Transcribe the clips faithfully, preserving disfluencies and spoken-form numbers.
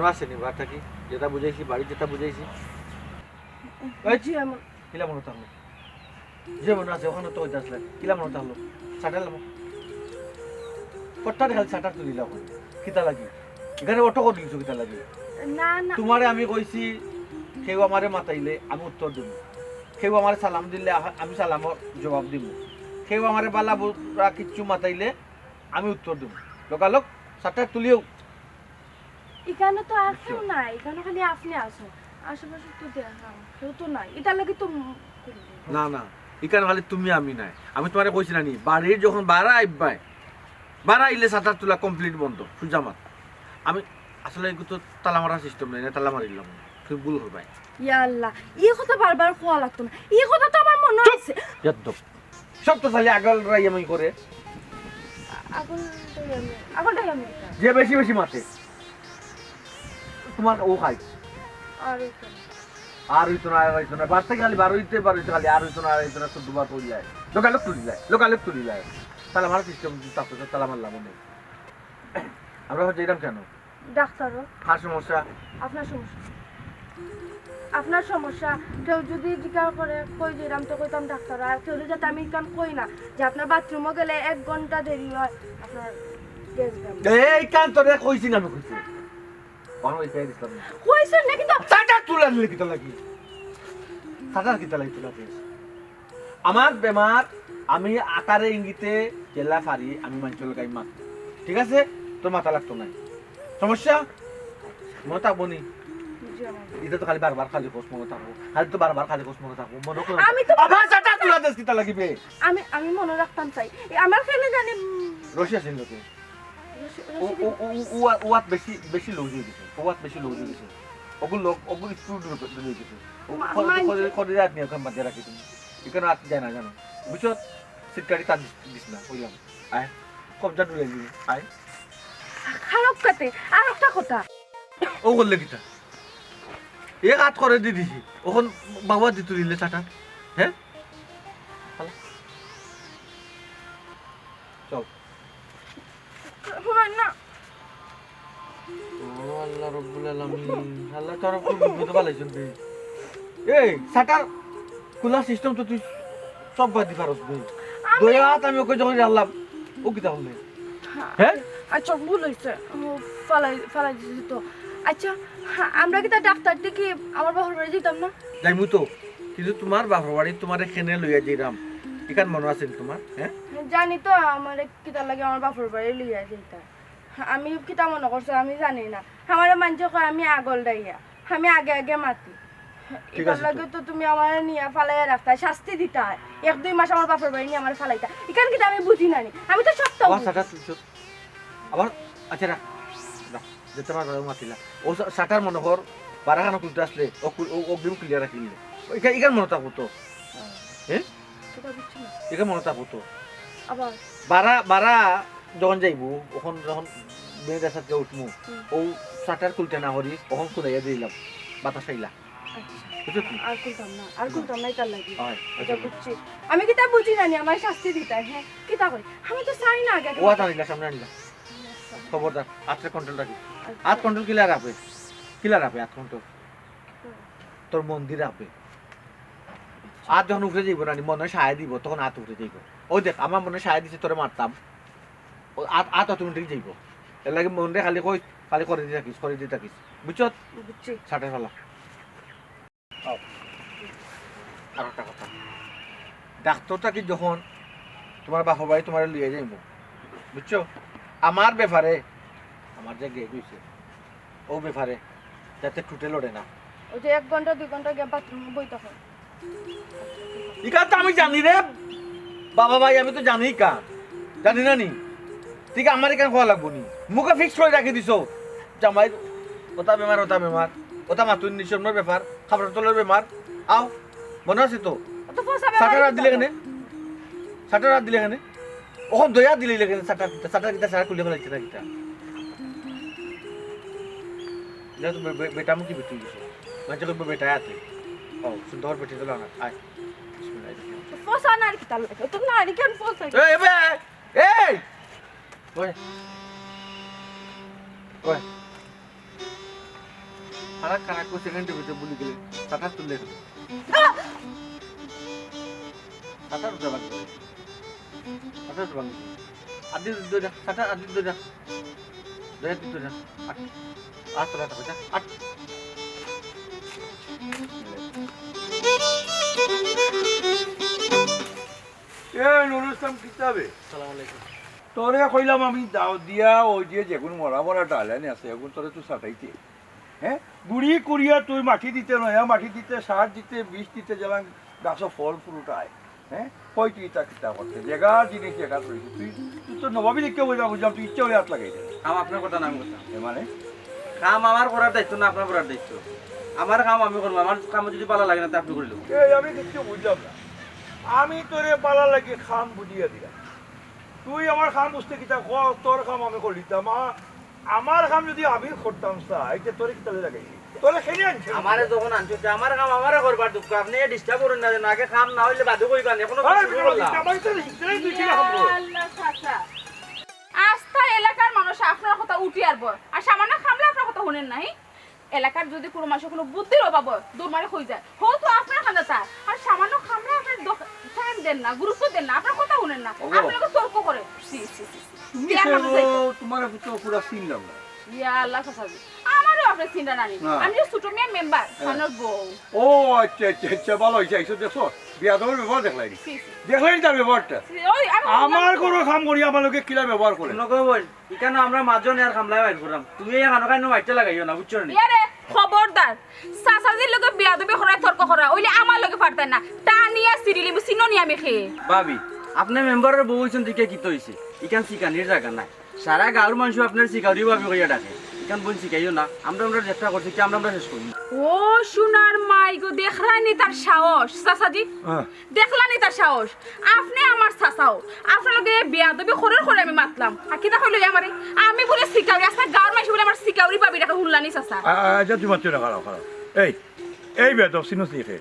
মনো আছে নি বার্তা কি? যেটা বুঝাইছি, বাড়ি যেটা বুঝাইছি। এই, জি, আমার কিলা মনো থাকলো? যে মনো আছে, ওখানো তো কইতা আছলায়। কিলা মনো থাকলো? শাটার লামো। পট্টারে খালি শাটার তুলিলা অখন। কিতা লাগি? ইখানে অটো করি দিছো কিতা লাগি? না, না। তুমারে আমি কইছি, কেউ আমারে মাতাইলে আমি উত্তর দিমু। কেউ আমারে সালাম দিলে আ-, আমি সালামর জবাব দিমু। কেউ আমারে বালা বুরা কিচ্ছু মাতাইলে আমি উত্তর দিমু। লগালগ শাটার তুলিও। ইখানো তো আর কেউ নাই, ইখানো খালি আপনে আছইন। আশেপাশে তো দেখলাম, কেউ তো নাই। ইটার লাগি তো উম, না, না, ইখানো খালি তুমি আমি নায়। আমি তুমারে কইছি না নি, বাড়ির যখন বারা আইবায়, বারা আইলে শাটার তুলা complete বন্ধ, সুজা মাত। আমি আসলে এগু তো তালা মারার system নাই, না তালা মারিলাম, তুমি ভুল করবায়। ইয়া আল্লাহ, ই কথা বারবার কওয়া লাগতো না। ই কথা তো আমার মনো আছে। ইয়াদ্দব। সব তো খালি আগল রাই আমি করে। আগল রাই আমি, আগল রাই আমি। যে বেশি বেশি মাতে। তুমার ও খাই। আর অইতো না। আর অইতো না, আর অইতো না। বাড়িতে খালি বার অইতে, বার অইতে খালি আর অইতো না, আর অইতো না, শুদ্ধ বাত অইলায়। লগালগ তুলিলায়, লগালগ তুলিলায়। তালা মারার system, তালা মারলাম অনে। আমরা অখন যাইরাম কেনে? ডাক্তারো। কার সমস্যা? আপনার সমস্যা। আপনার সমস্যা। কেউ যদি জিকার করে, কই যাইরাম, তো কইতাম ডাক্তারো। আর কেউরে যাতে আমি ইখান কই না যে আপনার বাথরুমো গেলে এক ঘন্টা দেরি অয়, আপনার গ্যাস ব্যামো। এইখান তোরে কইছি না আমি কইছি। অখন ওই কই দিছলাম না। কইছইন না কিন্তু শাটার তুলা দিলে কিতা লাগি? শাটার কিতা লাগি তুলা দিস? আমার বেমার, আমি আকারে ইঙ্গিতে যেলা পারি, আমি মানষর লগে মাত। ঠিক আছে? তোর মাতা লাগতো নায়। সমস্যা? মনো থাকবো নি? জি, আমার। ইটা তো খালি বারবার খালি কস মনো থাকবো। খালি তো বারবার খালি কস মনো থাকবো। মনো করো। আমি তো আবার শাটার তুলা দিস কিতা লাগি বে? আমি, আমি মনো রাখতাম চাই। এ, আমার কেনে জানি, উম, রশি আছে নি লগে? রশি, ও, রশি ও, ও, ও, ও, ওয়াত বেশি, বেশি loose অই গেছে। ও ওয়াত বেশি loose অই গেছে। ওগুলো, ওগুলো screw দূরে, দূরে অই গেছে। ও মা-, খড়ি, মানছে। খড়ি, খড়ি রাত নিয়ে ওখানে বাঁধিয়ে রাখি তুমি। এখানে আর যায় না জানো। বুঝছো? সিটকারি তার দিস, দিস না, কইলাম। আয়, কবজা ডুলে দিবি, আয়। খারাপ কাতে, আর একটা কথা। ও করলে কিতা? এক আত করে দি দিছি। অখন বাবা দি তুলিলে শাটার। হ্যাঁ? চল। হুনাই না। ও আল্লাহ রব্বুল আলামিন, আল্লাহ তোর খুব বিপদে ফালাইছইন রে। এই, শাটার খুলার system তো তুই সব বাদ দি পারস বে। আমি দুই আত আমি ওকে যখন আল্লাহ, ও কিতা করলে? হ্যাঁ? আচ্ছা, ভুল অইছে। ও, ফালাই, ফালাই দিছি তো। আচ্ছা, হ্যাঁ, আমরা কিতা ডাক্তার দেখি আমার বাপর বাড়ি যাইতাম না? যাইমু তো, কিন্তু তুমার বাপর বাড়ি তুমারে কেনে লইয়া যাইরাম, ইখান মনো আছে নি তুমার? হ্যাঁ? জানি তো, আমারে কিতার লাগি আমার বাপর বাড়ি লইয়া যাইতা। আমি কিতা মনো করছো, আমি জানি না। আমারে মানষে কয় আমি আগল ডাইয়া, আমি আগে আগে মাতি। ঠিক ইটার আছে তো। লাগি তো তুমি আমারে নিয়া ফালাইয়া রাখতায়, শাস্তি দিতায়। এক দুই মাস আমার বাপর বাড়ি নিয়া আমারে ফালাইতা। ইখান কিতা আমি বুঝি না নি। আমি তো সবতা বুঝি। শাটার তুলছো। আবার, আচ্ছা, রাখ, রাখ, যেতে পারবে, ও মাতিলা। ও শা-, শাটার মনো কর, বারাখানা খুলতে আসলে, ও খুল-, ও, ও অগ্রিম খুলিয়া রাখিলে। ও ইখা-, ইখান মনো থাকবো তো। হ্যাঁ। হ্যাঁ? কথা বুঝছি না। ইখান মনো থাকবো তো। আবার? বারা, বারা যখন যাইবো, অখন যখন মেয়েদের সাথে উঠমু, হুম। ও শাটার খুলতে না করি, অখন খুলাইয়া দিলাম, বাতাস আইলা। আচ্ছা। বুঝছো কি? আর খুলতাম না, আর খুলতাম না, ইতার লাগি। হয়, ইটা আচ্ছা। বুঝছি। আমি কিতা বুঝি না নি, আমারে শাস্তি দিতায়, হ্যাঁ? কিতা কই? আমি তো চাই না আগে আগে। ও আত আনিলা, সামনে আনিলা। খবরদার, আতরে control রাখিস। আচ্ছা। আত control কিলা রাখবে? কিলা রাখবে আত control? হুম। তোর মন দি রাখবে। আত যখন উপরে যাইবো না নি, মনে সায় দিবো, তখন আত উপরে যাইবো। ওই দেখ, আমার মনে সায় দিছে, তোরে মারতাম। ও আত, আত automatic যাইবো। এর লাগি মনরে খালি কই, খালি করে দি থাকিস, করে দি থাকিস। বুঝছো? বুঝছি। শাটার ফালা। আও। আর একটা কথা। ডাক্তার থাকি যখন তুমার বাপর বাড়ি তুমারে লইয়া যাইমু, বুঝছো? আমার ব্যাপারে, আমার যে গেট অইছে, ও ব্যাপারে যাতে টুটে লড়ে না। ওই যে এক ঘন্টা দুই ঘন্টা গিয়া বাথরুমে বই তখন। ইখান তো আমি জানি রে বাবা ভাই, আমি তো জানি ইখান। জানি না নি? ঠিক আমার ইখান কওয়া লাগবো নি? মুখে fix করে রাখি দিছো। জামাই ওটা বেমার, ওটা বেমার, ওটা মাতুন নিঃস্বপ্নর ব্যাপার, খাবার তলের বেমার। আও, মনে আছে তো? ও তো ফসা বেমার শাটার আত দিলে কেনে? শাটার আত দিলে কেনে? অখন দয়া দিলে কেনে? শাটার, শাটার কিতা, শাটার খুলে ফেলাইছে না কিতা? যা তো বে-, বে-, বেটা মুখী বেটি গেছে। মাঝে করবো বেটা আতে। ও, সুন্দর বেটি তো লাগা। আয়। বিসমিল্লাহির রহমানির রহিম। ফসা নারী কিতা লাগে? ও তো নারী কেন ফসা? এই, বে, এই! ওই। ওই। খারাপ খারাপ করে সেকেন্ডের ভিতরে বুলি গেলে, সাতার তুলে গেলে। সাতার উঠে ভাঙবে। সাতার উঠে ভাঙবে। আর দিয়ে ধরে রাখ, সাতার আর দিয়ে ধরে রাখ। ধরে দিয়ে ধরে রাখ। আট। আর তোরা থাকো, যা। আট। এ নুরুল ইসলাম কিতাবে? সালাম আলাইকুম। তোরে কইলাম আমি দাও দিয়া ওই যে যেগুন মরা মরা ডালানি আছে, এগুন তোরে তুই সাটাইতে। হ্যাঁ? গুড়ি করিয়া তুই মাটি দিতে নয়া, মাটি দিতে, সার দিতে, বিষ দিতে, যেলান গাছো ফল fruit আয়। হ্যাঁ? কই তুই ইতা কিতা করতে? জাগা জিনিস জাগা রইছে। তুই, তুই তো নবাবি দেখে বুঝা, বুঝলাম, তুই ইচ্ছা করে হাত লাগাই দে। কাম আপনার কথা না আমি করতাম। এ মানে? কাম আমার করার দায়িত্ব না আপনার করার দায়িত্ব। আমার কাম আমি করবো, আমার কাম যদি ভালা লাগে না, তা আপনি করিল। এই আমি কিচ্ছু বুঝলাম না। আমি তোরে ভালা লাগে কাম বুঝিয়া দিলাম। তুই আমার কাম বুঝতে কিতা ক, তোর কাম আমি করিতাম। আ-, আমার কাম যদি আমি করতাম চাই, তে তোরে কিতা লাগাই? তোরে কেনে আনছে? আমারে যখন আনছো, তে আমার কাম আমারে করবার দুঃখ। আপনি disturb করুন না যেন, আগে কাম না হইলে বাদে কইবা নি, এখনো তো আরে, শুরু করলাম। আমার তো হিস্ট্রি দুই কিলো খাবো। ইয়া আল্লাহ, চাচা। আস্তা এলাকার মানুষ আপনার কথা উঠি আরবো, আর সামান্য কামলা আপনার কথা হুনেন নাই। এলাকার যদি কোনো মানুষের কোনো বুদ্ধির অভাব হয়, দৌড় মারি কই যায়। হো তো আপনার কান্দা তার। আর সামান্য কামলা আপনার দোক-, time দেন না, গুরুত্ব দেন না, আপনার কথা হুনেন না। ওগো। আপনার লগে তর্ক করে। ছি, ছি, ছি, ছি। তুমি কি আর সে মানুষ গো, যাইতো? তোমার তো পুরা চিনলাম না। ইয়া আল্লাহ, চাচাজি। আমারও আপনি চিন্তা না নি। না। আমি যে ছোট মেয়ে মেম্বার, হ্যাঁ। খানোর বউ। ও আচ্ছা, আচ্ছা, আচ্ছা, ভালো হইছে, আইসো দেখো। বিয়াদবের ব্যবহার দেখলাই নি। ছি, ছি। দেখলাই নি তার ব্যবহারটা? ছি, ওই আমি আমার বললাম তো। কোনো কাম করি আমার লগে কিলা ব্যবহার করে? শুনো গো বোন, ইখানো আমরা মাঝে আর কামলায় বাইর করাম। তুমি এই কানো কানো মাইরটা লাগাইও না, বুঝছো নি? ইয়ারে, খবরদার। চাচাজির লগে বিয়াদবি করায় তর্ক করা, অইলে আমার লগে পারতায় না। টানিয়া সিরিলিমু, চিনো নি আমি খে। ভাবি, আপনে মেম্বারর বউ অইছইন দেখিয়া কিতা অইছে? ইখান শিকানির জাগা নায়। সারা গাঁওর মানষে আপনারে শিকাউরি ভাবি কইয়া ডাকে। ইখান বইন শিকাইও না। আমরা, আমরা চেষ্টা করছি, কি আমরা, আমরা শেষ করমু। ও সোনার মাই গো, দেখরায় নি তার সাহস, চাচাজি? হ্যাঁ। দেখলা নি তার সাহস? আপনে আমার চাচাও, আপনার লগে বেয়াদবি করার করে আমি মাতলাম। আর কিতা কইলো আমারে? আমি বুলে শিকাউরি, আস্তা গাঁওর মানষে বুলে আমার শিকাউরি ভাবি ডাকে, হুনলা নি চাচা? আ-, আ-, আচ্ছা, তুমি মাতিও না, খাড়াও, খাড়াও। এই, এই বেয়াদব, চিনস নি খে?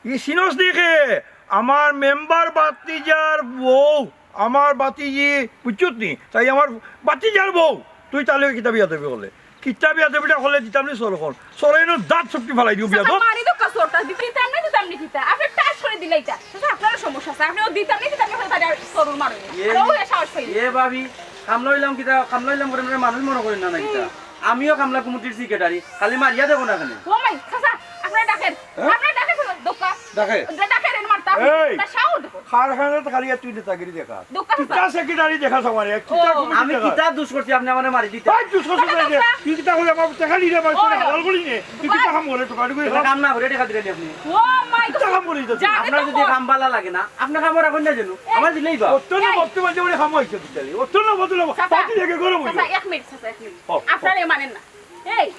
ই চিনস নি খে? আমার মেম্বার বাতিজার বউ, আমার বাতিজি, বুঝছত নি? তাই আমার বাতিজার বউ, তুই তার লগে কিতা বেয়াদবি করলে? কিতা বেয়াদবিটা করলে দিতাম নি সরখন? সরে এনো দাঁত সবটি ফালাই দিও চাচা, বেয়াদব। মারি দোকা সরটা, দিতাম নি, দিতাম নি কিতা? আপনে টাস করে দিলে ইটা। চাচা, আপনারও সমস্যা আছে। আপনে ও দিতাম নি, দিতাম নি করে তারে সরুর মারো। এ, আর ও এ সাহস পাইলে। এ ভাবি, কামলা অইলাম কিতা, কামলা অইলাম করে আমরা মানুষ মনে করি না, না কিতা? হুম। আমিও কামলা কমিটির সেক্রেটারি, খালি মারিয়া দেখো না কেনে? ও মাই, চাচা, আপনারা ডাকেন। হ্যাঁ? আপনারা ডাকেন, দোকা। ডাকে? ডাকেন, এর মারতা। এই! তা সাহস দেখো। কারখানাত খালি আর তুই নেতাগিরি দেখা। দোকা কিতা চাচা। সেক্রেটারি দেখা সবারে, কিতা ও। কমিটি আমি দেখা? কিতা দোষ করছি আপনি আমারে মারি দিতা? ভাই, তুই শ্বশুর বাড়ি দে। তুই কিতা করে আমার টাকা নিলে আমার টাকা হালাল করি নে? তুই কিতা কাম করে, টাকা নিয়ে এটা কাম না করে টাকা দিলেন আপনি। ও মাই গড। কিতা কাম করে এটা তুই? জানে আপনার তো যদি কর। কাম ভালা লাগে না, আপনি কাম রাখুন না যেন। এই। আমার দিলেই বা। অত না এই। বলতে বলতে বলে কাম হইছে তুই তাহলে। অত না বলতে না। চাচা, পার্টি থেকে গরম হইছে। চাচা, এক মিনিট, চাচা, এক মিনিট। ও, ও। আপনারা মানেন না। এই,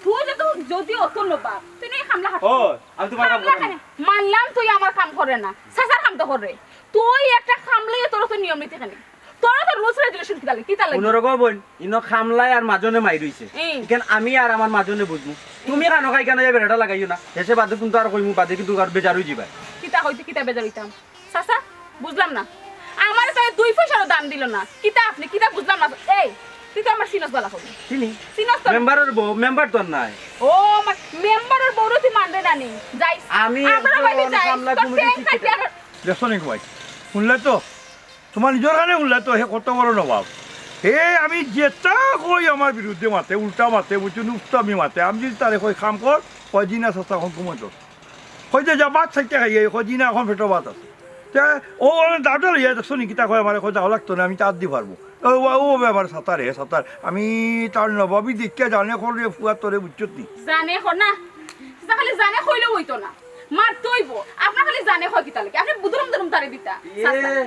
তুই যে তো যদি অত না বাপ, তুই না এই কামলা হাত। ও, আমি তোমার কাম কামলা করব না। কেন? মানলাম তুই আমার কাম করে না। চাচার কাম তো করে। তুই একটা কামলাই তোর তো নিয়ম নীতি কেন? তোর তো রুলস রেগুলেশন কিতা লাগে? কিতা লাগে? হুনো গো বইন, ইনো কামলায় আর মাজনে মাইর অইছে। এই। ইখান আমি আর আমার মাজনে বুঝমু। তুমি কানো খাই কানো বেড়াটা লাগাইও না। হেষে বাদে কিন্তু আর কইমু, বাদে কিন্তু আর বেজার অই যিবায়। কিতা কইতে কিতা বেজার অইতাম? চাচা, বুঝলাম না। আমারে তো দুই পয়সারও দাম দিল না। কিতা আপনি? কিতা বুঝলাম না। এই, তুই তো আমার চিনস বালা করি। চিনি। চিনস তো? মেম্বারর বউ, মেম্বার তো আর নাই। ও, মা-, মেম্বারর বউরে তুই মানরে না নি? যাইস। আমি আপনারা একজন বাইরে যাইস। কামলা তোর কমিটির ঠ্যাং সেক্রেটারি। কাটিয়া দেখছো নি ভাই? শুনলে তো? তোমার নিজর কানে হুনলা তো, হে কত বড় নবাব। হে আমি যেটা কই আমার বিরুদ্ধে মাতে, উল্টা মাতে, বুঝছো, নুফতামি মাতে। আমি যদি তারে কই কাম কর, কয় জি না চাচা, এখন ঘুমাই তোর। কই যে যা ভাত খাইতে খাইয়ে, কয় জি না এখন পেটো ভাত আছে। তে ও অনে দাওটা লইয়া দেখছো নি কিতা কয় আমারে, কয় দাও লাগতো না, আমি তার দি পারবো। ও, ও, ও ব্যাপার সাঁতারে, সাঁতার। আমি তার নবাবি দেখিয়া জানে কর রে ফুয়া তোরে, বুঝছত নি? জানে কর না, চাচা খালি জানে কইলেও অইতো না। মারতে অইবো। আপনার খালি জানে কয় কিতা লাগে? আপনি বুদুরুম দুরুম তারে দিতা। এ, চাচা।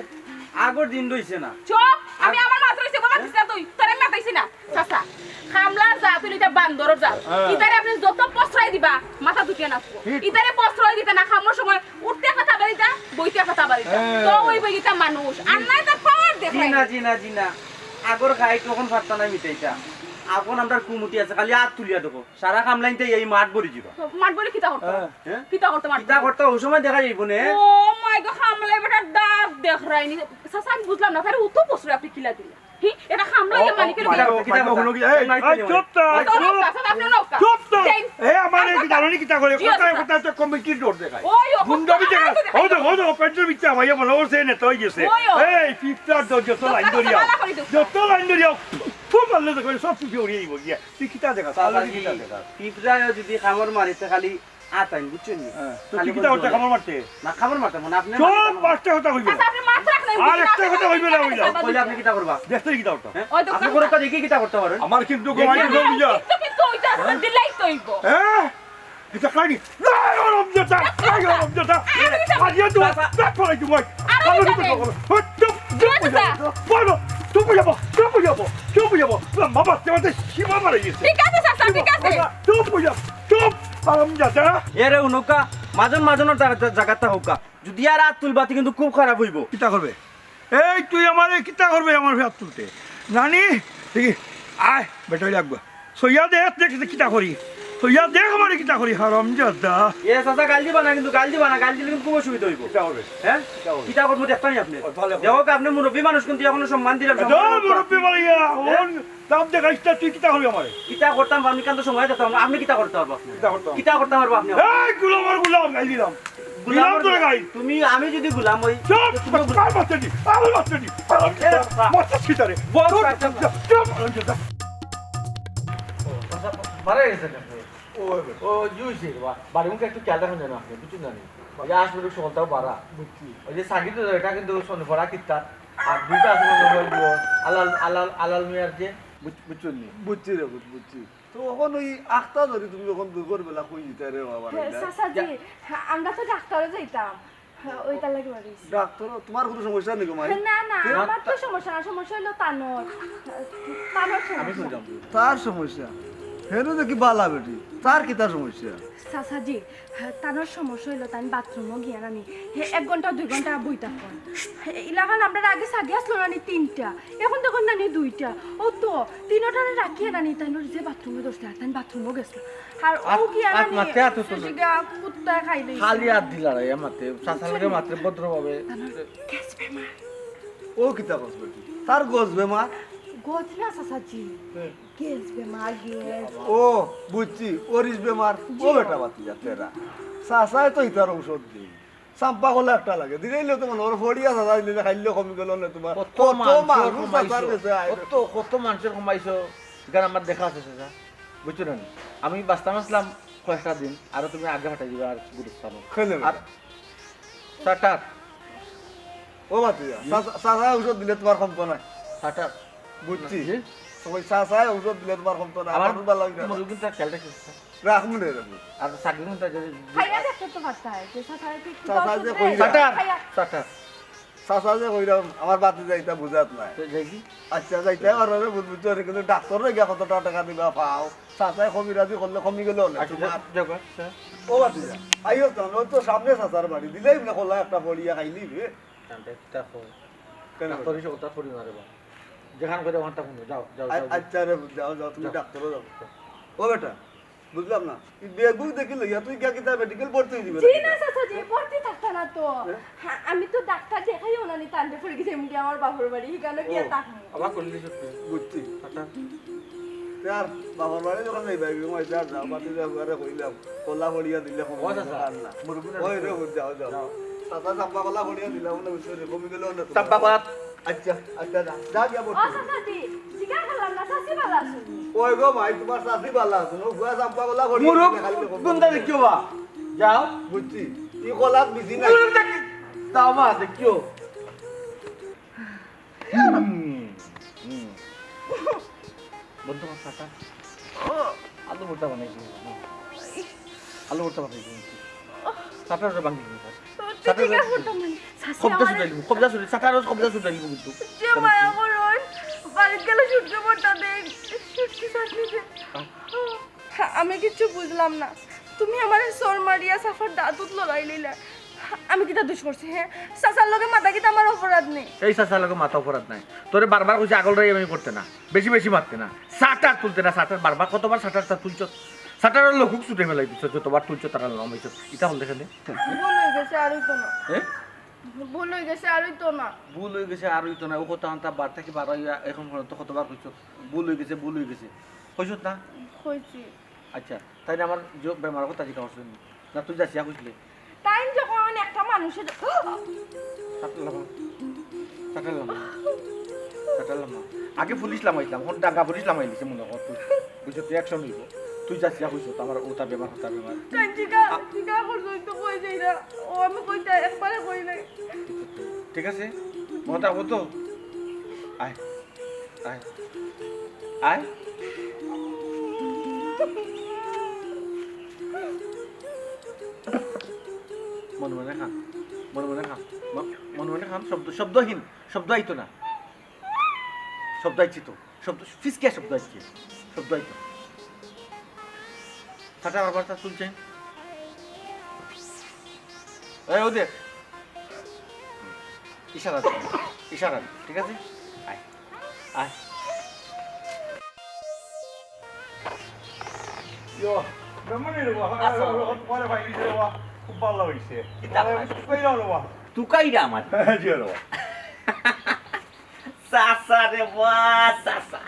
আগর দিন রইছে না। চুপ! আমি আ- আমার মাত রইছে, বাবা, হ্যাঁ? দিস না তুই। তোরে আমি মাতাইছি না। চাচা, কামলার জাত অইলে ইটা বান্দরর জাত। হ্যাঁ। ইতারে আপনি যত প্রশ্রয় দিবা, মাথা দুটিয়া নাচবো। ঠিক। ইতারে প্রশ্রয় দিতা না, কামর সময় উঠতে কথা বাড়িতা, বইতে কথা বাড়িতা। হ্যাঁ। তো ওই বইতা মানুষ। আর নাই তার পাওয়ার জি দেখায়। না, জি না, জি না। আগর খাই তখন পারতা না মিটাইতা। এখন আমরা কুমুটি আছে, খালি আত তুলিয়া দেখো। সারা কামলাইনতে এই মাঠ ভরি যিবা। তো মাঠ ভরি কিতা করতা? হ্যাঁ। হ্যাঁ? কিতা করতা মাঠ কিতা ভরি? করতা ওই সময় দেখা যাইব নে। ও মাই গো, কামলাই বেটার দাঁত দেখরায়নি। চাচা, আমি বুঝলাম না, তাহলে অত প্রশ্রয় আপনি কিলা দিলা? হি, এটা খামলা ইয়া মালিকের ও, মালিক, মালিক, এই, এই, চুপ তো, এই, চুপ। চুপ তো। এই, আমার এই জানি কিতা করে, জি, কথা, কথা তো কমিটির ডর দেখায়। ওই, ও, গুন্ডামি দেখায়। ও দেখো, ও দেখো, পেট্রোল বিচ্ছে আমার ইয়ে বলো, ও সে নেতা হয়ে গেছে। ওই, ও। এই, পিঁপড়ার দর যত লাইন ধরিয়া, যত লাইন ধরিয়া, খুব মারলে দেখো, সব চুপে উড়িয়ে দিব গিয়া। তুই কিতা দেখাস? চাচা, কিতা দেখাস? পিঁপড়ায় যদি কামড় মারে, তো খালি আতাইন, বুঝছইন নি? হ্যাঁ, তো খালি তুই কিতা করতে কামড় মারতে? না, কামড় মারতে মানে আপনি চুপ, পাঁচটা কথা কইবে। আচ্ছা, আপনি মাত্র এক লাইন আর একটা কথা কইবে না, কইলা। কইলে আপনি কিতা করবা? দেখতে কিতা করতাম? হ্যাঁ? ওই তো আপনি কথা। করে তো দেখি কিতা করতে পারেন। আমার কিন্তু দেখি ঘুমাইতে আমি হইল। কিন্তু, কিন্তু ওইটা আসলে দিলাই তো হইব। হ্যাঁ? এটা খাইনি। না, গরম যেটা, না, গরম যেটা। আরে আজ তো চাচা। দেখ করে কি ভাই। আরে ভালো চাচা। করে বলো। হ্যাঁ, চুপ, চুপ, ঠিক আছে, চুপ, চাচা। বলো। চুপ, চুপ, চুপ, চুপ। বাবা, তোমার সীমা মারা গেছে। ঠিক আছে, চাচা, ঠিক আছে। চুপ, চুপ। চুপ, আরাম যা, যা। এরে উনুকা, মাজন মাজনর জাগা-, জাগাত থাকউক্কা। যদি আর আত তুলবা, তে কিন্তু খুব খারাপ অইবো। কিতা করবে? এই, তুই আমারে কিতা করবে আমার আত তুলতে? নানি, দেখি, আয়, বেটা, ওই লাগবো। সইয়া দেখ, দেখ, দেখ, কিতা করি? সইয়া দেখ আমারে কিতা করি, হারামজাদা। এ, চাচা, গাইল দিবা না কিন্তু, গাইল দিবা না, গাইল দিলে কিন্তু খুব অসুবিধা অইবো। কিতা হবে? হ্যাঁ? কিতা হবে? কিতা করবো দেখতাম আপনি। ও, ভালো করে। দেখো, আপনি মুরব্বী মানুষ কিন্তু এখনো সম্মান দিলাম, এ, সম্মান করতাম। মুরব্বী মারিয়া, হ্যাঁ? ওর দাম দেখাইস না, তুই কিতা করবি আমারে? কিতা করতাম, আমি কিন্তু সময় দেখতাম, আপনি কিতা করতে পারবো আপনি? কিতা করতাম? কিতা করতে পারবো আপনি? এই, গুলাম আর গুলাম, গাইল দিলাম। গুলাম দিলাম আর তোরে গাইল। তুমি, আমি যদি গুলাম হই, চুপ! তো তুমি গুলাম। কার বাচ্চা দি? আমার বাচ্চা দি? আমার এ, বাচ্চা, বাবা। বাচ্চা ছিটারে। বস, চুপ, বাচ্চা। চুপ, চুপ, চুপ। ও, বাচ্চা, বাড়া গেছে না আপনি? ও, এবার। ও, ইয়ে হইছে রে বা। বাড়ির মুখে একটু খেয়াল রাখেন যেন আপনি, বুঝছেন না নি? ওই যে আসলে সকালটাও বাড়া। বুঝছি। ওই যে সাকিব তো এটা কিন্তু শোনে পড়া কিত্তা। আর দুইটা আছে মনে হয় যে আলাল, আলাল, আলাল মিয়ার যে। বুঝ-, বুঝছেন নি? বুঝছি রে, বুঝ-, বুঝছি। তো অখন ওই আখতা ধরি তুমি অখন দুপুর বেলা কই যিতায় রে বাবা রে? চাচাজি, আমরা তো ডাক্তারও যাইতাম। হ্যাঁ, ওইটার লাগি বাড়ি আইছি। ডাক্তারও? তোমার কুনু সমস্যা নি গো মাই? না, না, তে? আমার তো সমস্যা না, সমস্যা অইলো তানর। তানর সমস্যা। তার সমস্যা? হেনু দেখি বালা বেটি, তার কিতা সমস্যা? চাচাজি, তানর সমস্যা অইলো তাইন বাথরুমো গিয়া নানি, হে এক ঘন্টা দুই ঘন্টা বই থাকইন। ইলাখান আমরার আগে সাদি আছলো নানি তিনটা, অখন দেখইন নানি দুইটা। ও তো, তিনোটারে রাখিয়া নানি তাইনর যে বাথরুমে ধরছে, আর তাইন বাথরুমো গেছলা। আর ও আত, কি আর আত আমি মাতে আত তো সুজি গা কুত্তায় খাই লইছে। খালি আত দিলা রে, মাতে, চাচার লগে মাতে ভদ্রভাবে। তার গেছ বেমার। ও কিতা কস বেটি? তার গেছ বেমার? গেছ না চাচাজি। হ্যাঁ। গেছ বেমার, গেছ। ও, বুঝছি, ওরিস বেমার। জি। ও বেটা বাতি যা তেরা। চাচায় তো ইতার ঔষধ দেই। চাম্পা কলা একটা লাগে। দিলেই তো মনে করো ফড়িয়া চাচা দিলে খাইলে কমি গেল না তোমার। কত কত মানুষের মানুষ কমাইছো, চাচার গেছে আয়। কত, কত মানুষের কমাইছো। এখানে আমার দেখা আছে চাচা। বুঝছো না নি? আমি বাঁচতাম আসলাম কয়েকটা দিন, আরো তুমি আগে ফাটাই দিবা আর গুরুস্থান। খেলে আর বেটা। চাটার। ও বাতি যা। জি। চাচা, চাচা ঔষধ দিলে তোমার কমতো না। চাটার। বুঝছি। জি। ওই চাচায় ঔষধ দিলে তোমার কমতো না। আমার আমার ভালো লাগে না। মুরগি কিন্তু খেয়াল রাখিস। রাখমু নে, রাখমু। আর চাকরি কিন্তু যদি খাইয়া দেখতে তো পারতায় যে চাচায় কি চাচায় যে কইরা। খাইয়া। চাচা, চাচা যে কইরাম, আমার বাতি যাইতা বুঝাত নাই। তো যাই কি? আচ্ছা, যাইতে পারো রে, বুঝ-, বুঝছো রে, কিন্তু ডাক্তাররে গিয়া কত টাকা দিবা পাও। চাচায় কবিরাজি করলে কমি গেল না, আচ্ছা, তোমার। যাও, যাও, আচ্ছা। ও বাতি যা। আইও তো, ও তো সামনে চাচার বাড়ি। দিলেই না কলা একটা ফড়িয়া খাইলি রে। কানটা একটা ফড়। কেন? ডাক্তার হিসেবে ওটা ফড়ি না রে বা। যেখান করে ওখানটা ফোন, যাও, যাও, আ-, যাও, যাও। আচ্ছা রে, যাও, যাও, তুমি যাও। ডাক্তারও যাও। ও বেটা, বুঝলাম না। এই ব্যাগ বুক দেখি লইয়া তুই গিয়া কিতা মেডিকেল ভর্তি হয়ে দিবে জি নাকি? না, চাচা জি, ভর্তি থাকতা না তো। হ্যাঁ? হ্যাঁ, আমি তো ডাক্তার দেখাইও না, নি তানরে ফড়ি গেছে এমনি আমার বাপর বাড়ি, এখানে গিয়া ও, থাকমু। আবার করলি সত্যি। বুঝছি। আচ্ছা। তে আর বাপর বাড়ি যখন এই ব্যাগ রুম আইছে আর যাও, বাতি যাও, আরে কইলাম, কলা ফড়িয়া দিলে কম ও, চাচা। আর না। মুরব্বি না ওই রে, দেখতে। বুঝ যাও, যাও। যাও। চাচা চাম্পা কলা ফড়িয়া দিলাম, না বুঝছো রে, কমি গেল না তোমার। চাম্পা কলা আচ্ছা, আচ্ছা, যা, যা গিয়া ভর্তি ও হও। চাচা জি, জিজ্ঞাসা করলাম না, চাচি ভালা আছইন? ওই গো ভাই, তোমার চাচি ভালা আছইন? ও গুয়া চাম্পা কলা ফড়িয়া মুরুখ দিলে খালি দেখো। গুন্দা দেখিও বা। যাও। বুঝছি। ই কলাত বিজি নাই। মুরুখ দেখি। তাও মা দেখিও। হুম, হুম। বন্ধু, আমার চাচা। আলু ভর্তা বানাইছি। আলু ভর্তা বানাইছি। চাচা ওটা ভাঙি দিবি, স্যার। চাচা ঠিক আছে, ওটা। ভর্তা মানে। চাচি কবজা আমারে ছুটাই দিব, কবজা ছুটাই, চাচা আরো কবজা ছুটাই দিব কিন্তু। যে মায়া করুন, বাড়িত গেলে শুটকি ভর্তা দেই, শুটকি চাটনি দেই। হ্যাঁ। আমি কিচ্ছু বুঝলাম না। তুমি আমারে চড় মারিয়া চাচার দাঁতত লড়াই লইলা। আমি কিতা দোষ করছি, হ্যাঁ? চাচার লগে মাতা কিতা আমার অপরাধ নি? এই চাচার লগে মাতা অপরাধ নাই। তোরে বারবার কইছি আগল রাই আমি করতে না, বেশি বেশি মারতে না, শাটার তুলতে না, শাটার বারবার কতবার শাটারটা তুলছ, শাটারর লুকুক ছুটাই ফালাই দিছ, যতবার তুলছ তারা লড়াই অইছ। ইটা হল দেখে দে। ভুল হয়ে গেছে, আর হইতো না। হ্যাঁ? ভুল অই গেছে, আর অইতো না। ভুল অই গেছে, আর অইতো না। ও কথা আনতা বার্তা কি বারো অইয়া এখন পর্যন্ত কতবার কইছো? ভুল অই গেছে, ভুল অই গেছে। কইছত না? কইছি। আচ্ছা, তাইন আমার জ-, বেমার কথা জিকা করছইন নি? না, তুই যাচিয়া কইছলে? তাইন যখন একটা মানুষের কাটার লামা, কাটার লামা, কাটার লামা। আগে পুলিশ লামাইতাম, এখন ডাঙ্গা পুলিশ লামাই দিছে মনে কর তুই। বুঝছো, তুই একশো নিব। তুই যাচিয়া কইছত আমার ওটা বেমার, ওটা বেমার। তাইন জিকা, আ- জিকা করছইন তো কই যাই না। ও আমি কইতা একবারে কই নাই। ঠিক আছে? মতা হতো? আয়। আয়। আয়। মনে মনে খান। মনে মনে খান। ম-, মনে মনে খান। শব্দ, শব্দহীন। শব্দ আইতো না। শব্দ আইছে তো। শব্দ, ফিসকিয়া শব্দ আইছে। শব্দ আইতো। কাটা বারবার তা তুলছে। এই, ও দেখ। ইশারা দে, ইশারা দে, ঠিক আছে? আয়, আয়। ইয়ো, বেমানি রে বাবা, আচ্ছা। তোমারে ভাই দিছে রে বাবা, খুব ভালা অইছে। কিতা ভাই? তুকাইরা রে বাবা। তুকাইরা আমার? জি রে বাবা। চাচা রে বা, চাচা।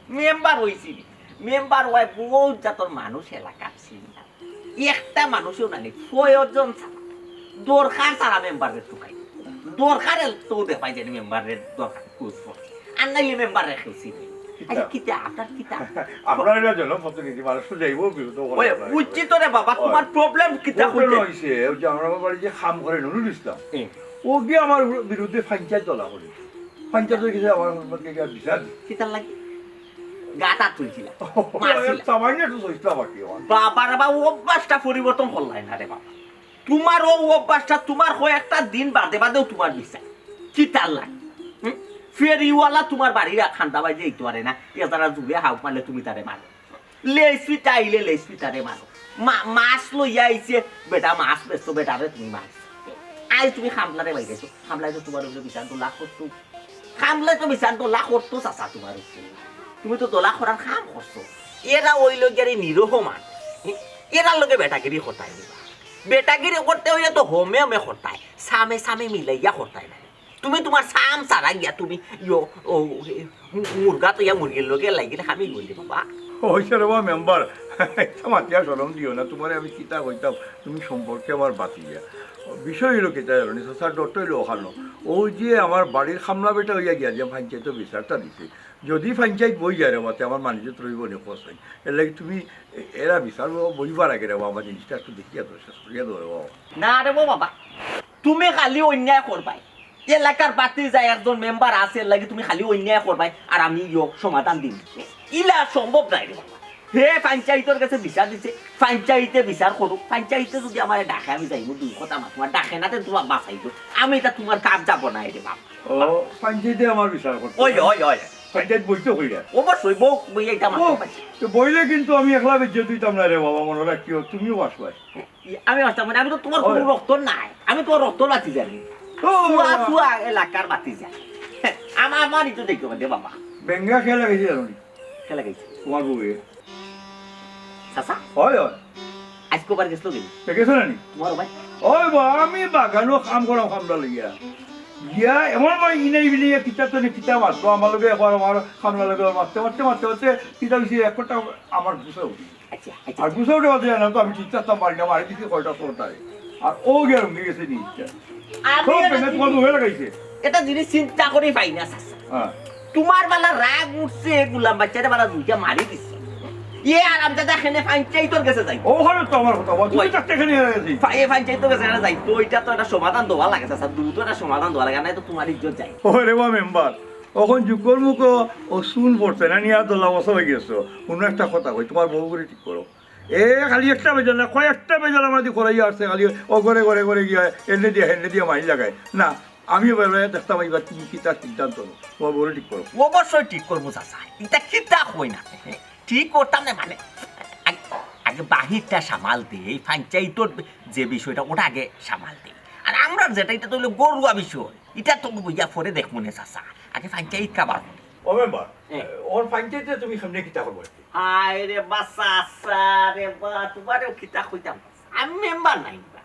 মেম্বার অইছি নি? মেম্বার অইয়া বউত জাতর মানুষ এলাকাত চিনি না। একটা মানুষও নানি, প্রয়োজন ছাড়া, দরকার ছাড়া মেম্বাররে তুকাই। দরকারে তো দেখাই যায় মেম্বাররে দরকার, খুঁজ পড়ে। আর নাইলে মেম্বাররে কেউ চিনে না। আচ্ছা, কিতা? কিতা? আপনার কিতা? আপনার এটা জনপ্রতিনিধি, মানুষ তো যাইবো, বিরুদ্ধ ওই, করা বুঝছি তো রে বাবা, ওই। তোমার problem কিতা problem কইতে? হইছে, ওই যে আমার বাড়ি যে কাম করে নুরুল ইসলাম, হুম। ও গিয়ে আমার বিরুদ্ধে পঞ্চায়েত দলা করে। পঞ্চায়েত হয়ে গেছে, আমার বিচার দিছে। কিতার লাগি? গাটা তুলছিলা, মারছিলা। সামান্য একটু সইছিলা বাকি আমার। বাবা রে বাবা, অভ্যাসটা পরিবর্তন করলাই না রে বাবা। তোমার ও অভ্যাসটা তোমার কয়েকটা দিন বাদে বাদেও তোমার বিচার। কিতার লাগি? হুম? ফেরিওয়ালা তোমার বাড়ির খান্দা বাজে এই তো পারে না, এ তারা জুড়ে হাউক মারলে তুমি তারে মারো। লেসপিটা আইলে লেসপিটারে মারো। মা-, মাছ লইয়া আইছে, বেটা মাছ বেচতো, বেটারে তুমি মারছো। আইজ তুমি খামলারে বাইরেছো, খামলায় তো তোমার উপরে বিচার দোলা করতো। খামলায় তো বিচার দোলা করতো, চাচা, তোমার উপরে। তুমি তো দোলা করার কাম করছো। এরা অইলো গিয়া রে নিরীহ মানুষ। এরার লগে বেটাগিরি করতায় নি বা। বেটাগিরি করতে অইলে তো হমে হমে করতায়, সামে সামে মিলাইয়া করতায় না। তুমি তোমার সাম সারা গিয়া তুমি ইয়ো, ও, এ, মু-, মুরগা তো ইয়া মুরগির লগে লাগিলে আমি বলি বাবা। অইছে রে বা মেম্বার, একটা মাতিয়া শরম দিও না, তোমারে আমি কিতা কইতাম, তুমি সম্পর্কে আমার বাতি দিয়া। বিষয় অইলো কিতা জানো নি, চাচার ডট অইলো ওখানো। ওই যে আমার বাড়ির খামলা বেটা অইয়া গিয়া যে পঞ্চায়েত বিচারটা দিছে, যদি পঞ্চায়েত বই যায় রে বাতে আমার মানুষ রইব নি কোথায়? এর লাগি তুমি এ-, এরা বিচার বইবার আগে রে বাবা জিনিসটা একটু দেখিয়া দো, শেষ করিয়া দো রে বাবা। না রে বাবা, তুমি খালি অন্যায় করবায়। এলাকার বাতি যায় একজন মেম্বার আছে, এর লাগি তুমি খালি অন্যায় করবায়, আর আমি ইয়ো সমাধান দিমু। ইলা সম্ভব নায় রে বাবা। হে পঞ্চায়েতর গেছে বিচার দিছে, পঞ্চায়েতে বিচার করুক। পঞ্চায়েতে যদি আমারে ডাকে, আমি যাইমু দুই কথা মাতমু, আর ডাকে না, তে তোমার বাঁচাইবো। আমি এটা তোমার কাজ যাব না রে বাবা। ও, পঞ্চায়েতে আমার বিচার করতে ওই, ওই, ওই। পঞ্চায়েত বইতে হইয়া। অবশ্যই বউক, বইয়া এটা আমার ও, পাইছি। তো বইলে কিন্তু আমি একলা বেঁচে দিতাম না রে বাবা, মনে রাখিও, তুমিও বাঁচবায়। আমি বাঁচতাম মানে, আমি তো তোমার কোনো ওই। রক্ত নাই, আমি তোমার রক্ত বাঁচি জানি। ও, সুয়া, বাবা। সুয়া এলাকার বাতি যায়। আমার, আমার একটু দেখতে পারে বাবা। বেঙ্গা খেলা গেছে জানো নি? খেলা গেছে। তোমার বউয়ে। চাচা? হয়, হয়। আইজ কবার গেছিল গেলি? এ গেছে না নি? তোমার ভাই? ওই বা, আমি বাগানো কাম করাম খামলা লইয়া। গিয়া এমন ভাই ইনাই বিনাইয়া কিতা তো নি কিতা মারলো, আমার লগে একবার আমার খামলা লগে মারতে, মারতে, মারতে, মারতে, কিতা হইছে, এক কথা আমার গুছা উঠি। আচ্ছা, আচ্ছা। আর গুছা উঠে বাদে জানো তো আমি ঠিক থাকতাম পারি না, মারি দিছি কয়টা চোরটারে। আর ও গিয়া রুমে গেছে নি ইচ্ছা। আমি সব এটা ভেঙে জিনিস, তোমার মুখে লাগাইছে। এটা জিনিস চিন্তা করেই পাই না, চাচা। হ্যাঁ। তোমার বালা রাগ উঠছে, গোলাম বাচ্চারে বালা দুইটা মারি দিছে। এ আরামজাদা খেনে পঞ্চায়েতর গেছে যাই। ওখানে তো আমার কথা বল, তুমি ওই। তার থেকে নিয়ে গেছি। পা-, এ পঞ্চায়েতর গেছে এখানে যাই, তো এটা তো একটা সমাধান দেওয়া লাগে, চাচা, দ্রুত একটা সমাধান দেওয়া লাগে, নাই তো তোমার ইজ্জত যায়। ওরে বা মেম্বার, অখন জুকর মুখো ও চুন পড়ছে না, নিয়া দোলা বসা হয়ে গেছো। অন্য একটা কথা কই, তোমার বউ করে ঠিক করো। এ খালি একটা বেজাল না, কয়েকটা বেজাল আমার দি করাইয়া আসছে, খালি ও ঘরে ঘরে ঘরে গিয়া এনে দিয়া, হেনে দিয়া মাইর লাগায়। না, আমি এবার দেখতাম এইবার তুমি কিতা সিদ্ধান্ত নাও, তোমার বউরে ঠিক করো। অবশ্যই ঠিক করবো চাচা, এটা কিতা কই না, ঠিক করতাম না মানে, আগে, আগে বাহিরটা সামাল দে, এই পঞ্চায়েতর যে বিষয়টা ওটা আগে সামাল দে, আর আমরা যেটা এটা তো হইলো গরুয়া বিষয়, এটা তো বইয়া পরে দেখবো না চাচা, আগে পঞ্চায়েত কাবার। ও মেম্বার, হ্যাঁ। ওর পঞ্চায়েতে তুমি সামনে কিতা করবো? হায় রে বা চাচা রে বা, তোমারেও কিতা কইতাম, আমি মেম্বার নাই বা।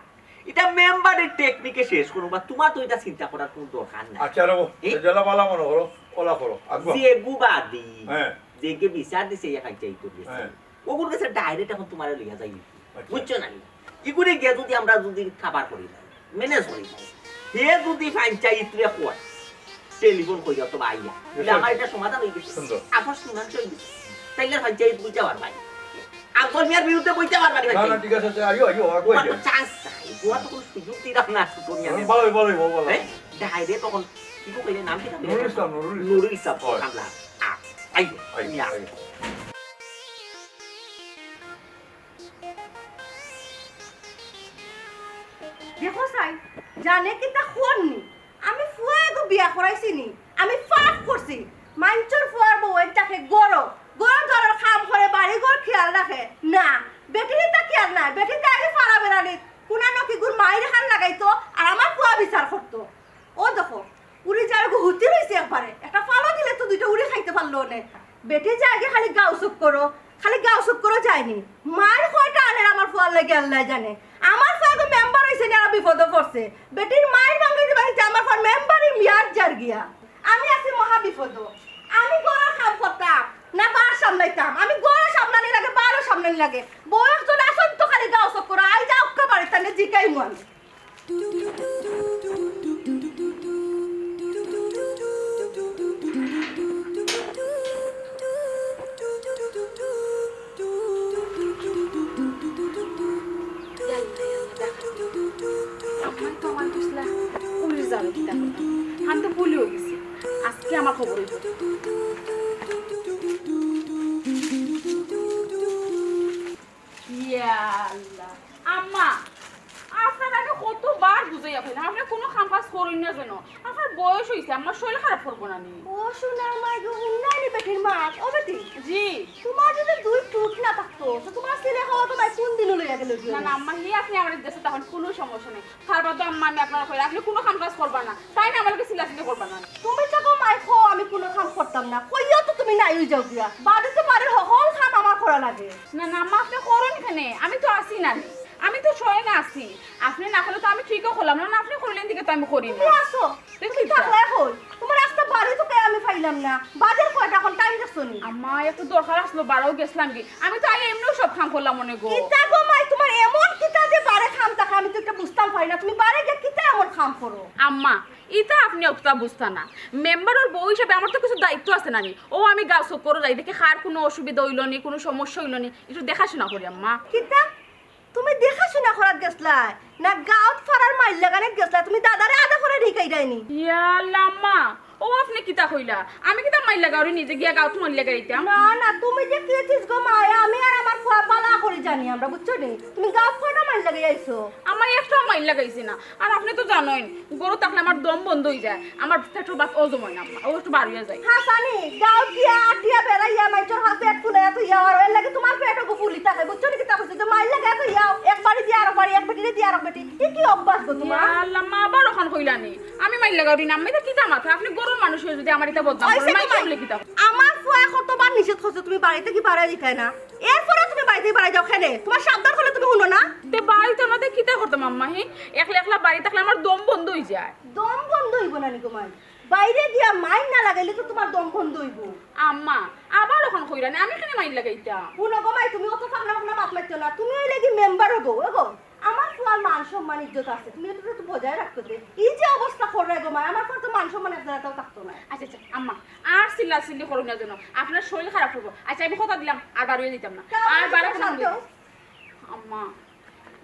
ইটা মেম্বারের টেকনিকে শেষ করো বা, তুমার তো ইটা চিন্তা করার কুনু দরকার নাই। আচ্ছা রে, এ? যেলা বালা মনো করো, ওলা করো। আগুয়া। যে গুবাদি, হ্যাঁ। যে কে বিচার দিছে ইয়া পঞ্চায়েত গেছে। হ্যাঁ। ওগুর গেছে ডাইরেক্ট এখন তুমারে লইয়া যাই। আচ্ছা। বুঝছো না নি? ইগুরে গিয়া যুদি আমরা যুদি কাবার করি না, ম্যানেজ করি না, হে যুদি পঞ্চায়েতরে কয়, টেলিফোন করিয়া তো আইয়া। তাইলে আমার ইটা সমাধান অই গেছে। সুন্দর। আপস মীমাংসা অই গেছে। তাইলে পঞ্চায়েত বুঝতে পারবাই। আকবর মিয়ার বিরুদ্ধে বইতে পারবা নি না, ভাই? না, ঠিক আছে, আচ্ছা, আইও, আইও, আগুয়া তোমার আইও। চান্স নাই। তোমার তো কুনু সুযোগ দিলাম না, সুযোগ নিয়ে আমি। ভালো, ভালো, ভালো, ভালো। হ্যাঁ? ডাইরেক্ট তখন কি কো কইলে নাম কিতা? নুরুল ইসলাম, নুরুল ইসলাম। নুরুল ইসলাম, হয়। কামলা। আ, আইও, আইও, তুমি আও। আইও। দেখো চাই, জানে কিতা করনি? আমি ফুয়া এগু বিয়া করাইছি নি, আমি পাপ করছি। মাইনষর ফুয়ার বউ এন থাকে গরো, গরো গরো কাম করে, বাড়ি ঘর খেয়াল রাখে না। বেটির ইতা খেয়াল নাই, বেটির তো আগে ফারা বেড়ানি, কুনা নকি গুর মাইর খান লাগাইতো, আর আমার ফুয়া বিচার করতো। ও দেখো, উড়ি যার গো হুতি রইছে একবারে, একটা ফালো দিলে তো দুইটা উড়ি খাইতে পারলো নে। বেটি যায় গিয়া খালি গাও চুপ করো, খালি গাও চুপ করো যায়নি। মাইর কয়টা আনের আমার ফুয়ার লাগি আল্লায় জানে। আমার ফুয়া গো মেম্বার অইছে নি, আর বিপদো পড়ছে। বেটির মাইর ভাঙ্গাইতে ভাঙ্গাইতে আমার ফুয়ার মেম্বারি মেয়াদ যার গিয়া। আমি আছি মহা বিপদো। আমি ঘরর কাম করতাম না বার সামলাইতাম? আমি ঘরও সামলানি লাগে, বারও সামলানি লাগে। বউ একজন আছইন তো খালি গাও চুপ করো, আই যাও কা বাড়িত, তানে জিকাইমু আমি। আম্মাই তো আমার বুঝলা, উড়ি যাবে কিতা করতাম? আমি তো ভুলিও গেছি। আজকে আমার খবর অইব। ইয়া আল্লাহ। আম্মা, আপনারে আমি কতবার বুঝাইয়া কইলাম, আপনে কুনু কাম কাজ করইন না যেন। আপনার বয়স অইছে, আম্মা শরীল খারাপ করবো না নি? ও সোনার মাই গো, হুনলায় নি বেটির মাত? ও বেটি, জি। তোমার যদি দুই টুট না থাকতো, তো তোমার ছেলে হওয়া তো মাই কুন দিনও লইয়া গেল গিয়া? না, না, আম্মা, হি আপনে আমারে দেশে তখন কুনু সমস্যা নাই। তার বাদে আম্মা, আমি আপনারে কই, আপনে কুনু কাম কাজ করবা না, তাই না আমার লগে চিল্লাচিল্লি করবা না। তুমি তো গো মাই কও আমি কুনু কাম করতাম না, কইয়াও তো তুমি নাই অই যাও গিয়া। বাড়িত বাড়ির হকল কাম আমার করা লাগে। না, না, আম্মা, আপনে করইন কেনে? আমি তো আছি না নি, আমি তো স্বয়ং আছি। আপনে না করলে তো আমি ঠিকও করলাম না, না, আপনে করলেন দিকে তো আমি করি না। তুমি আছো, তুমি থাকলে কই? তোমার রাস্তা বাড়ি তো কে আমি পাইলাম না। বাজার কয়টা এখন টাইম দেখছো নি? আম্মা, একটু দরকার আসলো, বারও গেছলাম কি। আমি তো আগে এমনেও সব কাম করলাম অনে গো। কিতা গো মাই, তোমার এমন কিতা যে বারে কাম থাকে আমি তো একটা বুঝতাম পারি না। তুমি বারে গিয়া কিতা এমন কাম করো? আম্মা, ইতা আপনে অতটা বুঝতা না। মেম্বারর বউ হিসাবে আমার তো কিছু দায়িত্ব আছে না নি? ও আমি গাও চুপ করো যাই দেখি কার কুনু অসুবিধা অইলো নি, কুনু সমস্যা অইলো নি, একটু দেখাশোনা করি আম্মা। কিতা? তুমি দেখাশোনা করাত গেছলায় না গাঁওত ফাড়ার মাইর লাগানিত গেছলায়? তুমি দাদারে আদা করে ঢিকাই দেয়নি। ইয়া আল্লাহ আম্মা, ও আপনে কিতা কইলা? আমি কিতা মাইর লাগাউরি নিজে গিয়া গাঁওত মাইর লাগাইতাম? না, না, তুমি যে কি চিজ গো মায়া, আমি আর আমার ফুয়া বালা করি জানি আমরা, বুঝছো নি? তুমি গাঁওত কয়টা মাইর লাগাই আইছো? আমার একটাও মাইর লাগাইছি না। আর আপনে তো জানইন, ঘরো থাকলে আমার দম বন্ধ অই যায়, আমার পেটর ভাত হজম অয় না আম্মা, ও একটু বাড়িয়া যায়। হাসানি, গাঁওত গিয়া আটিয়া বেড়াইয়া মাইনষর হাত পেট ফুলাইয়া তো ইয়াও, আর এর লাগি তোমার পেট ওগো ফুলি থাকে, বুঝছো নি কিতা কইছি? তো মাইর লাগাইয়া তো ইয়াও, এক বাড়ি দিয়া আরো বাড়ি, এক বেটিরে দিয়া আরো বেটি, ই কি অভ্যাস গো তোমার? ইয়া আল্লাহ, মা আবার অখান কইলা নি? আমি মাইর লাগাউরি না, আম্মা, ইতা কিতা মাত? আপনে ঘরর মানুষ অইয়া যদি আমার ইতা বদনাম করইন, মাইর লাগাইলে কিতা? আমার ফুয়ায় কতবার নিষেধ করছে, তুমি বাড়ি থাকি বাড়াই দিতায় না, এরপরে তুমি বাড়ি থাকি বাড়াই যাও কেনে? তোমার সাবধান করলে তুমি হুনো না। তে বাড়িত না তে কিতা করতাম আম্মা, হি? একলা একলা বাড়ি থাকলে আমার দম বন্ধ অই যায়। দম বন্ধ অইবো না নি গো মাই? বাইরে গিয়া মাইর না লাগাইলে তো তোমার দম বন্ধ অইবো। আম্মা, আবার অখন কইরা নি, আমি কেনে মাইর লাগাইতাম? হুনো গো মাই, তুমি অত ফাকনা ফাকনা মাত মাতিও না। তুমি অইলে কি মেম্বারর বউ, এগো? আমার ফুয়ার মান সম্মান ইজ্জত আছে, তুমি এটা তো বজায় রাখতে দে। ই যে অবস্থা কররায় গো মাই, আমার ফুয়ার তো মান সম্মান এক জাগাতেও থাকতো না। আচ্ছা, আচ্ছা, আম্মা, আর চিল্লাচিল্লি করইন না যেন, আপনার শরীল খারাপ অইবো। আচ্ছা, আমি কথা দিলাম, আর বারইয়া যাইতাম না। আর বারো কোনো শান্ত। আম্মা,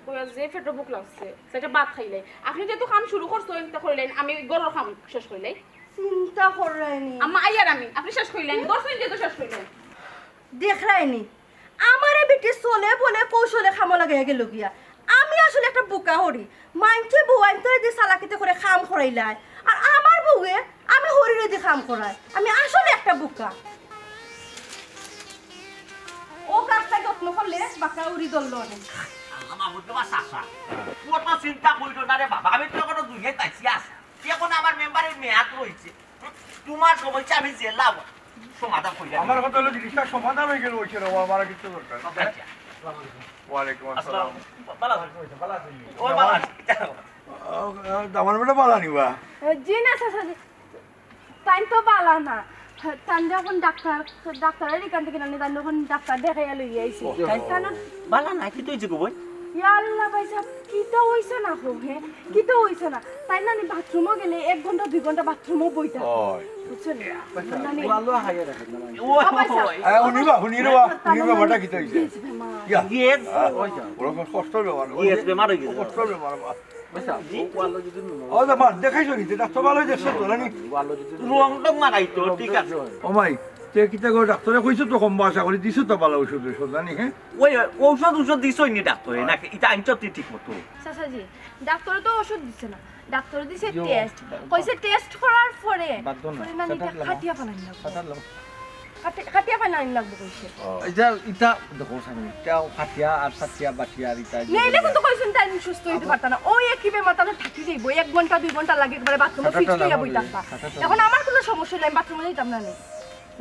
বইয়া যে পেটো ভুক লাগছে, সেটা ভাত খাইলাই। আপনে যেহেতু কাম শুরু করছইন, তা করিলাইন, আমি ঘরর কাম শেষ করিলাই। চিন্তা কররায় নি। আম্মা, আইয়ার আমি, আপনে শেষ করিলাইন, দশ মিনিট যেহেতু শেষ করিলাইন। দেখরায় নি, আমারে বেটি চলে বলে কৌশলে কামো লাগাইয়া গেল গিয়া। আমি আসলে একটা বোকা হরি, মাইনষে বউ আইন্তরে দি চালাকিতে করে কাম করাইলায়, আর আমার বউয়ে আমি হরিরে দি কাম করায়। আমি আসলে একটা বোকা। ও গাছটা যত্ন করলে বাঁকা উড়ি ধরলো অনে। আমার বুদ্ধ বা চাচা, ও তো চিন্তা করিল না রে বাবা, আমি তো এখনো দুনিয়াত আছি, আছি। এখন আমার মেম্বারের মেয়াদ রইছে, তোমার সমস্যা আমি জেলা সমাধান করি। আমার কথা অইলো জিনিসটা সমাধান অই গেল, অইছে রে, ও আমার আর কিচ্ছু দরকার নাই। আচ্ছা। ওয়ালাইকুম আসসালাম। আসসালাম। ভালা আছো? ও, ভালা আছি। দামান বেটা ভালা নি বা? জি না, চাচা জি। তাইন তো ভালা না। তাইন যখন ডাক্তার, ডাক্তারর ইখান থাকি নানি, তাইন যখন ডাক্তার দেখাইয়া লইয়া আইছি। ও। তাইন ভালা না, কিতা অইছে গো বইন? ইয়া আল্লাহ ভাইসাব, কিতা অইছে না গো, হে? কিতা অইছে না? তাইন নানি বাথরুমো গেলে এক ঘন্টা দুই ঘন্টা বাথরুমো বইতা। ওই। বুঝছো নি? নানি। ভালা খাইয়া রাখেন না, ভাই। ও, ও ভাইসাব। এ, উনি বা, উনি রে বা, তাইন উনি বা, নানি বেটা কিতা অইছে? গ্যাস বেমার। ইয়া। গ্যাস? হ্যাঁ, ওই যা। ওরকম কষ্ট বেমার। গ্যাস বেমার অই গেছে। কষ্ট বেমার, বা। আচ্ছা, জি। ও ওয়ালো যদি নুন ও, যা, মা, দেখাইছো নি? ডাক্তার ভালা অইছে তো, নানি? ওয়ালো যদি নুন রং টং মাখাই তো, ঠিক আছে। ও মাই, তে কিতা গো, ডাক্তারে কইছে তো কম বা, আশা করি দিছে তো ভালা ঔষধ, ঔষধ, নানি, হ্যাঁ? ওই ঔষধ, ঔষধ দিছই নি ডাক্তারে, নাকি ইটা আনছো তুই ঠিক মতো? চাচাজি, ডাক্তারে তো ঔষধ দিছে না, ডাক্তারে দিছে ইয়ো, টেস্ট। বা-, কইছে টেস্ট করার পরে, বাদ দাও না, পরে নানি ইটা কাটিয়া ফালাইন লাগবো। কাটি-, কাটিয়া ফালাইন লাগবো কইছে। ও। ইটা, ইটা দেখো, সামনে, ইটা কাটিয়া আর কাটিয়া বাটিয়া আর ইটা নাইলে কিন্তু কইছেন তাইন সুস্থ অইতে পারতা না। ওই একই বেমার তাইন থাকি যাইবো, এক ঘন্টা দুই ঘন্টা লাগে একবারে বাথরুমো ফিট অইয়া বই থাকবা। এখন আমার কোনো সমস্যা নাই, আমি বাথরুমো যাইতাম না নি।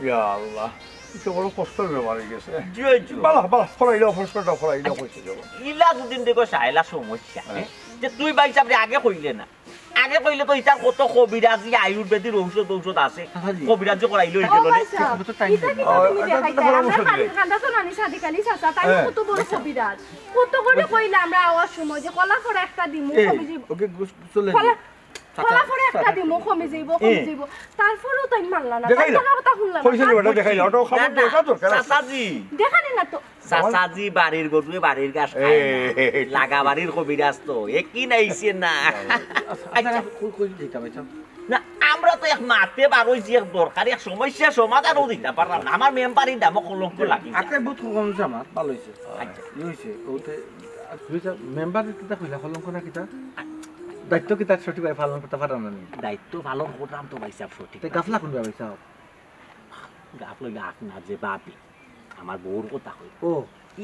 ইয়া আল্লাহ, ইটা বড় কষ্টর বেমার অই গেছে। জি, জি। ভালা, ভালা, খরাইলাও, ফসকাটা খরাইলাও, আচ্ছা, কইছে যাবো। ইলা দুদিন দেখো সাইলা সমস্যা, হ্যাঁ। যে তুই ভাইসাবরে আগে কইলে না, আগে কইলে তো ইটার কত কবিরাজি, আয়ুর্বেদিক ঔষধ, ঔষধ আছে। চাচাজি। কবিরাজি করাইলে অই গেল রে। ও ভাইসাব, ইটা কিতা তুমি দেখাইতায়? আমরা খালি খান্দা তো নানি সাদিক আলী চাচা, তাইন কত বড় কবিরাজ। কত করে কইলা আমরা আওয়ার সময় যে কলা ফড়া একটা দিমু, কমি যাইবো। ওকে, কলা, কলা ফড়া একটা দিমু, কমি যাইবো, কমি যাইবো। তারপরেও তাইন মানলা না। তাইন মানার কথা হুনলা না। কইছে রে বেটা, দেখাই না। ওটা খাবার দরকার, দরকার আছে। চাচাজি। দেখানি না তো। চাচাজি বাড়ির গরুয়ে বাড়ির ঘাস খায় না। লাগা বাড়ির কবিরাজ তো, এ কি নাইছে না। আচ্ছা, আচ্ছা, কই, কই দিতা ভাই সাব? না, আমরা তো এক মাতে বার অইছি, এক দরকারি, এক সমস্যা সমাধানও দিতা পারলাম না। আমার মেম্বারির নামও কলঙ্ক লাগিছে। আগে বহুত কম অইছে আমার, ভালা অইছে। আচ্ছা। ই অইছে, ওতে, আচ্ছা, মেম্বার কিতা কইলা, কলঙ্ক না কিতা? দায়িত্ব কিতা সঠিকভাবে পালন করতা পাররা না নি? দায়িত্ব পালন কররাম তো ভাইসাব সঠিক। তে গাফলা কুনবা ভাইসাব? গাফলা অইলে আপনার যে ভাবি, আমার বউর কথা কই। ও।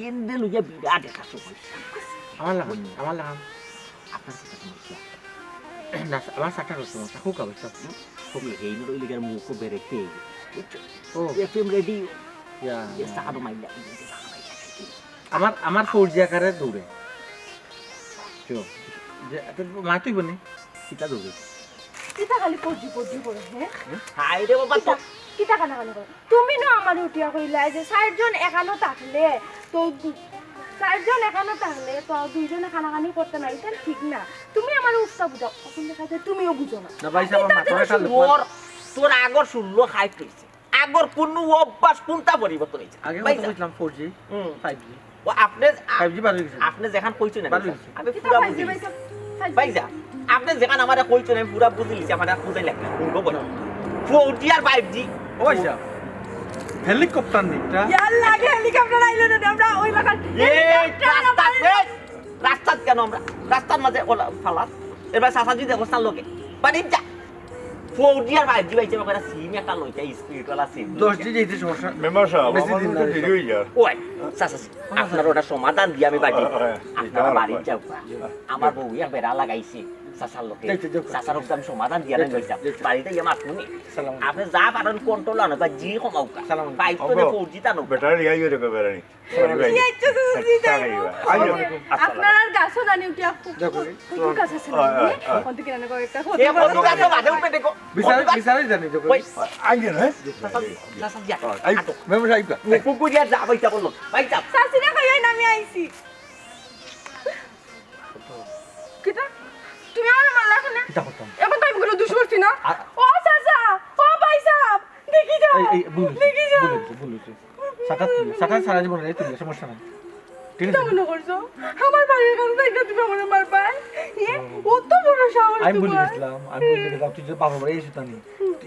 এনরে লইয়া বিরাট একটা সমস্যা। আমার লাখান, আমার লাখান। আপনার কিতা সমস্যা? না, আমার চাকরির সমস্যা। খুব অবস্থা। খুব এই রইলে গেলে মুখও বেরেকে। বুঝছো? ও। FM radio. Yeah, yeah. আমার, আমার ফোর জি আকারে দৌড়ে। চো। যে, এত মাতুই বনি। কিতা দৌড়ে? কিতা খালি ফোর জি, ফোর জি করে, হ্যাঁ? হায় রে বাবা, কিতা, তো কিতা কানাকানি করে? তুমি না আমারে উঠিয়া কইলায় যে চাইরজন এখানো থাকলে তো দু-, চাইরজন এখানো থাকলে তো দুইজনে কানাকানি করতা না, ইটা ঠিক না। তুমি আমারে উস্তা বুঝাও। অখন দেখা যায় তুমিও বুঝো না। না ভাইসাব, আমার মাথার একটা তোর, তোর আগর ষোলো হাইট অইছে। আগর কুনু অভ্যাস কুনটা পরিবর্তন অইছে? আগে কত কইছিলাম ফোর জি, হুম। Five G. ও, আপনে, ফাইভ জি বার অই গেছে। আপনে যেখান কইছইন না, বার অই গেছে। আমি কিতা পুরা ফাইভ জি বুঝি। ভাইসাব? Five G. ভাইসাব, আপনে যেখান আমারে কইছইন, আমি পুরা বুঝি লিছি, আমারে বুঝাই লাগবে। কোন খবর? ফোর জি আর ফাইভ জি। ও ভাইসাব, হেলিকপ্টার নি ইটা? ইয়ার লাগে হেলিকপ্টার আইলো না, আমরা ওই বাগান এই হেলিকপ্টার রাস্তা, আবার এই রাস্তাত কেন আমরা? রাস্তার মাঝে ওলা ফালার। এবার চাচাজি দেখো তার লগে। বাড়িত যা। ফোর জি আর ফাইভ জি ভাইসাব, একটা সিম একটা লইতা, স্পিডওয়ালা সিম। দশ জি যাইতে সমস্যা। মেম্বার সাব, বেশি আমার দিন তো লাগে। দেরি অই যায়। ওই, চাচাজি, আপনার ওটা সমাধান দিয়া আমি বাড়ি। হয়, হয়, আপনারা হয়, বাড়িত হয়। যাও। আমার বউ এক বেড়া লাগাইছে, চাচার লগে। যাইতে, যাইতে। চাচার ওটা আমি সমাধান দিয়া আমি যাইতে, যাইতাম। যাইতে। বাড়িত ইয়া মাত শুনি। সালাম। আপনে যা পারইন কন্ট্রোল আনো, বা জি কমাউক্কা। সালাম। ফাইভ তো অগো, ফোর জি তা নৌকা। ব্যাটারি আইও রে, ব্যাটারি। কি আইছো, চাচা, জি, যাইবো। আইও। আপনার আর গাছও নানি উঠিয়া কু-, দেখো, কু-, কুকুর গাছ আছে না? হয়, হয়, হয়। অন্ত কিনা করে একটা এ, কত গাছ বাদে উঠবে দেখো। বিচারে, বিচারে জানি তো। ওই। আইয়ে না, হ্যাঁ? চাচা, চাচা, যা। আই, মেম্বার সাব, আইবা। কুকুর দিয়া যা, ভাইসাব বললো। ভাইসাব। চাচিরা কই, ওই না, আমি আইছি। কিতা? তুমি আমারে মারলা কেনে? কিতা করতাম? এখন তো আমি কোনো দুষ করছি না। আ- ও চাচা, ও ভাইসাব, দেখি যাও। এই, এই, ভুল অইছে, দেখি যাও। ভুল অইছে, ভুল অইছে। সাতাত তুই, সাতাত সারা জীবন রে তুই, সমস্যা নাই। ঠিক কিতা আছে? মনে করছো? আমার বাড়ির কাছে যাই না, তুমি আমারে মারবায়? এ, ও। অত বড় সাহস আমি ভুলে তোমার? গেছিলাম, আমি ভুলে গেছিলাম, তুই যে বাপর বাড়ি আইছো তা নি,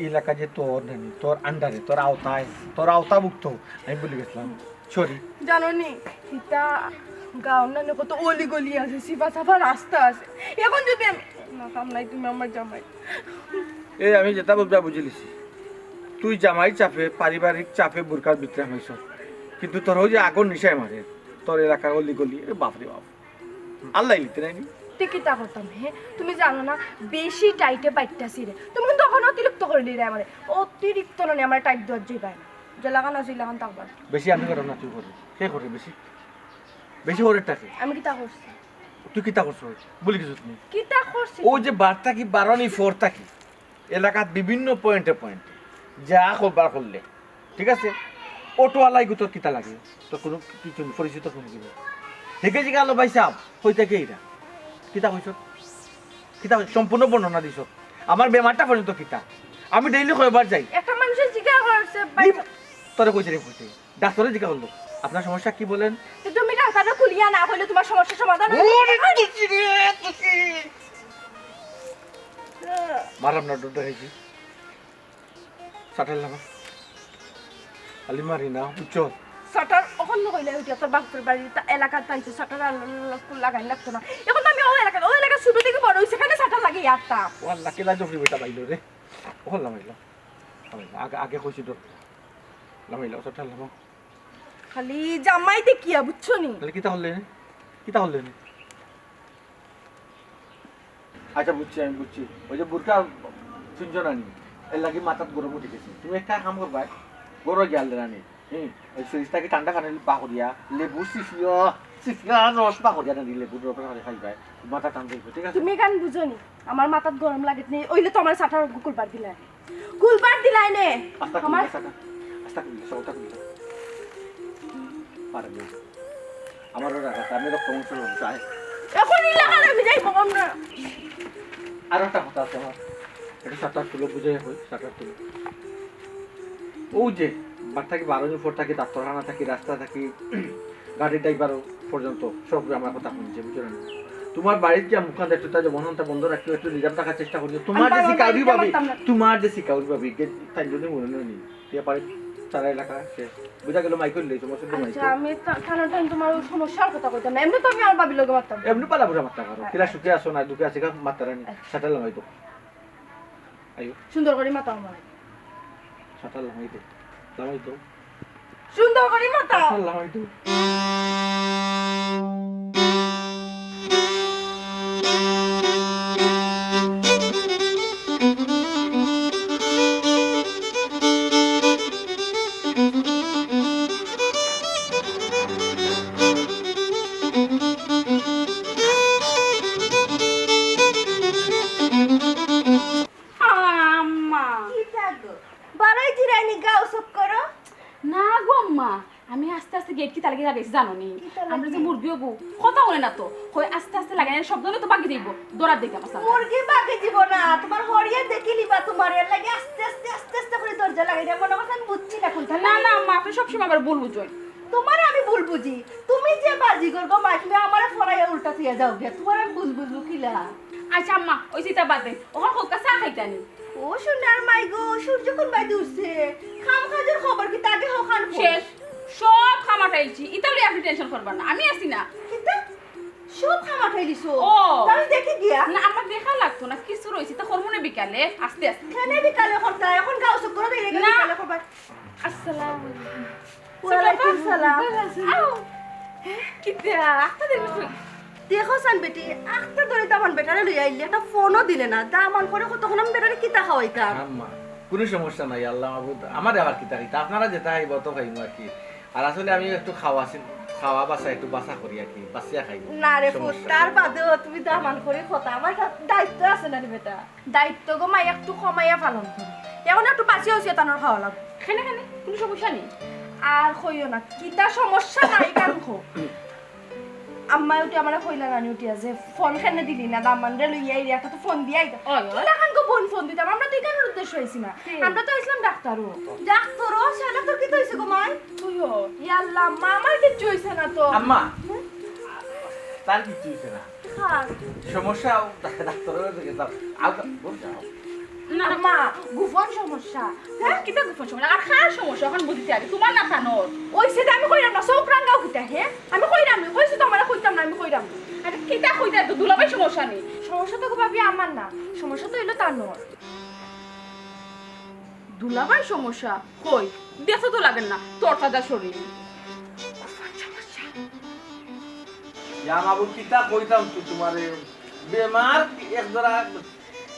এই এলাকা যে তোর নানি, তোর আন্ডারে, তোর আওতায়, তোর আওতাভুক্ত, আমি ভুলে গেছিলাম। সরি। জানো নি, ইতা গাঁওর নানি কত অলি গলি আছে, সিফা সাফা রাস্তা আছে। এখন যদি আমি না কাম নাই, তুমি আমার জামাই। এই আমি যেটা বুঝবা বুঝিলিছি, তুই জামাই চাপে, পারিবারিক চাপে বুরকার ভিতরে হামাইছস, কিন্তু তোর ওই যে আগর নিশায় মারে, তোর এলাকার অলি গলি, এ বাপরে বাপ, আল্লাহ লিতে নাই নি। তে কিতা করতাম, হে? তুমি জানো না, বেশি টাইটে বাইটটা ছিঁড়ে। তুমি কিন্তু এখন অতিরিক্ত করে দিলে আমারে। অতিরিক্ত নানি আমার টাইট ধৈর্যই পায় না। যে লাগান আছে, লাগান থাকবার। বেশি আমি করো না, তুই করো। কে করে বেশি? বেশি হরের টাকে। আমি কিতা করছি? তুই কিতা করছস? বলি কিছু তুমি। কিতা করছি? ও যে বার্তা কি বারো নি ফোর থাকি এলাকাত বিভিন্ন পয়েন্টে পয়েন্টে যা করবার করলে, ঠিক আছে? অটোওয়ালাই গুতর কিতা লাগে? তো কোনো কিছু নেই, পরিচিত কোনো কিছু। হেকে জিগা আলো ভাই সাহেব, কই থাকি এরা? কিতা কইছ? কিতা কইছ? সম্পূর্ণ বর্ণনা দিছ। আমার বেমারটা পর্যন্ত কিতা? আমি ডেইলি কয়বার যাই? একটা মানুষের জিজ্ঞাসা করছে, ভাই ই, সাহেব। তোরে কইছে রে কইছে। ডাক্তারে জিজ্ঞাসা করলো, "আপনার সমস্যা কি বলেন?" তো তুমি ডাক্তারে খুলিয়া না কইলে তোমার সমস্যার সমাধান হইবে? ওরে তুই রে, তুই। মারাম না, ডর দেখাইছি। শাটার লাগাও। খালি মারি না, বুঝছো? শাটার অখন কইলে উঠিয়া তোর বাপের বাড়ির তা-, এলাকার তাইছে শাটার আর ল-, ল-, ল-, লাগাই লাগতো না। এখন তো আমি ও এলাকার, ও এলাকার ছোট থেকে বড় হইছে, এখানে শাটার লাগে আটটা। ও আল্লাহ, কেলা জফরি বেটা বাইলো রে। ও আল্লাহ মাইলো। আগে, আগে কইছি ডর। লামাইলো, শাটার লাগাও। খালি জামাই দেখিয়া, বুঝছো নি? তাহলে কিতা করলে নি? কিতা করলে নি? আচ্ছা, বুঝছি, আমি বুঝছি। ওই যে বুরকা শুনছো না নি? এর লাগি মাথাত গরম উঠি গেছে। তুমি একটা কাম করবা, গরো গিয়াল দেরানি। হুম, ওই ফ্রিজ থাকি ঠান্ডা পানি বার করিয়া, লেবু চিপিয়া, চিপিয়া রস বার করিয়া না নি, লেবুর রস বার করিয়া খাইবা। মাথা ঠান্ডা হইব, ঠিক আছে? তুমি গান বুঝো নি? আমার মাথাত গরম লাগে নি, ওইলে তো আমার শাটার খুলবার দিলা। খুলবার দিলাই নে। আস্তা আমার খুলিয়া শাটার। আস্তা খুলিয়া, সবটা খুলিয়া। পারে না। আমারও রাগ আছে, আমি রক্ত মাংস লোক চাই। এখন ইলাকার আমি যাইবো না। আর একটা কথা আছে আমার। এটা শাটার তুলো, বুঝে কই, শাটার তুলো। ও যে, বাড়ি থাকি বারো নি ফোর থাকি, ডাক্তারখানা থাকি, রাস্তা থাকি, গাড়ির ড্রাইভার পর্যন্ত সব আমার কথা শুনছে, বুঝছো না? তোমার বাড়িত গিয়া মুখখান দেখছো, তাই যে মনটা বন্ধ রাখিও, একটু রিজার্ভ রাখার চেষ্টা করিও। তোমার আমি যে তার শিকাউরি বাড়িতে ভাবি, পারতাম না। তোমার যে শিকাউরি ভাবি, যে তাই জন্য মনে নেই। তুই পারে সারা এলাকা শেষ। বুঝা গেল, মাইক করলে, তোমার সাথে মাইক আচ্ছা, করলে। আমি তা-, তাহলে তো আমি তোমার ওই সমস্যার কথা কইতাম না। এমনি তো আমি আমার ভাবির লগে মারতাম। এমনি পালা বুঝা মারতা পারো। হ্যাঁ। কিলা সুখে আছো না দুঃখে আছি, মারতা রানি। আচ্ছা। শাটার লামাই তো। আইও। সুন্দর করি মাতাও আমার। শাটার লামাই দে। লামাই তো। সুন্দর করি মাতাও। শাটার লামাই তো। আম্মা। কিতা গো? বাড়াই জিরাইনি গাও চক্কর? না গো আম্মা, আমি আস্তে আস্তে গেট কিতা লাগি লাগাইছি জানো নি? কিতা লাগি? আমরা যে মুরগি হবো, কথা বলে না তো। কই আস্তে আস্তে লাগাই, শব্দ হলে তো বাকি যাইবো। দৌড়ার দিকে আমার সামনে। মুরগি বাকি দিব না, তোমার হরিয়ে দেখি লিবা তোমার, এর লাগি আস্তে আস্তে, আস্তে আস্তে করে দরজা লাগাই দিয়া। মনে করছো আমি বুঝছি না কোনটা? না, না, আম্মা, আপনি সবসময় আমার ভুল বুঝেন। তোমার আমি ভুল বুঝি? তুমি যে বাজিগর গো মাই, তুমি আমারে ফরাইয়া উল্টা থইয়া যাও গিয়া, তোমার আমি ভুল বুঝবো কিলা? আচ্ছা আম্মা, ওই চিতা বাদ দে, ওখান হোক চা খাইতানি। ও সোনার মাই গো, সূর্য কোন বাইতে উঠছে? খাম কাজের খবর কি তাকে হখান কই? শেষ, সব খামাটাইছি, ইতা লইয়া আপনি টেনশন করবেন না, আমি আছি না। কিতা? সব খামাটাইলিছো? ও। তা আমি দেখি গিয়া। না, আমার দেখা লাগতো না, কিছু রয়েছে, তা করবো না বিকালে, আস্তে আস্তে। কেনে বিকালে করতা? এখন গাও চক্কর দিয়ে না। বিকালে করবা। আসসালামু আলাইকুম। ওয়ালাইকুম সালাম। ভালা আছো? আও। কিতা? আখতা দেরি করছো? দেখো সান বেটি, আখতা ধরি দামান বেটারে লইয়া আইলে, একটা ফোনও দিলে না। দামান করে কতক্ষণ আমি বেটারে কিতা খাওয়াইতাম? আম্মা, কোনো সমস্যা নাই, আল্লাহ মাবুদ, আমারে আবার কিতা খাইতা? আপনারা যেতা খাইবা অত খাইমু আর কি। আর আসলে আমি একটু খাওয়া ছিল, খাওয়া বাসা একটু বাসা করি আর কি, বাসিয়া খাই। না রে পুত, সমস্যা তার নাই। বাদেও তুমি দামান করে কথা, আমার একটা দায়িত্ব আছে না রে বেটা? দায়িত্ব গো মাই একটু কমাইয়া পালন করো। এখন একটু বাসি হইছে তানোর খাওয়া লাগবো। খানে খানে, কোনো সমস্যা নেই। আর কইও না, কিতা সমস্যা নাই, কান খো। আম্মা উঠে আমারে কইলা নানি উঠিয়া যে ফোন কেনে দিলি না, দামানরে লইয়া আইরে, একটা তো ফোন দিয়া আইতা। ওই, ওই। কিতা কান গো বোন ফোন দিতাম, আমরা তো এখানের উদ্দেশ্য হইছি না। কি? আমরা তো আইছিলাম ডাক্তারও। ডাক্তারও? সে ডাক্তার কিতা হইছে গো মাই? তুইও। ইয়া আল্লাহ, আম্মা আমার কিচ্ছু হইছে না তো। আম্মা, হুম? তার কিচ্ছু হইছে না। হ্যাঁ। সমস্যা, ডাক্তারের কাছে গেতাম। আও, বল যাও। না, মা, গোপন সমস্যা। হ্যাঁ? কিতা গোপন সমস্যা? আর কার সমস্যা? এখন বুঝতে আগে। তোমার না কানোর? ওই সেটা আমি কইরাম না, চোখ রাঙ্গাও কিতা, হ্যাঁ? আমি কইরাম না, কইছি তো আমারে কইতাম না, আমি কইরাম না। আরে কিতা কইতা তো, দুলাভাই সমস্যা নেই। সমস্যা তো গো ভাবি আমার না, সমস্যা তো হইলো তানোর। দুলাভাই সমস্যা? কই? দেখতে তো লাগেন না, তরতাজা শরীর। ইয়া মাবুদ, কিতা কইতাম তো তোমারে, বেমার এক ধরা,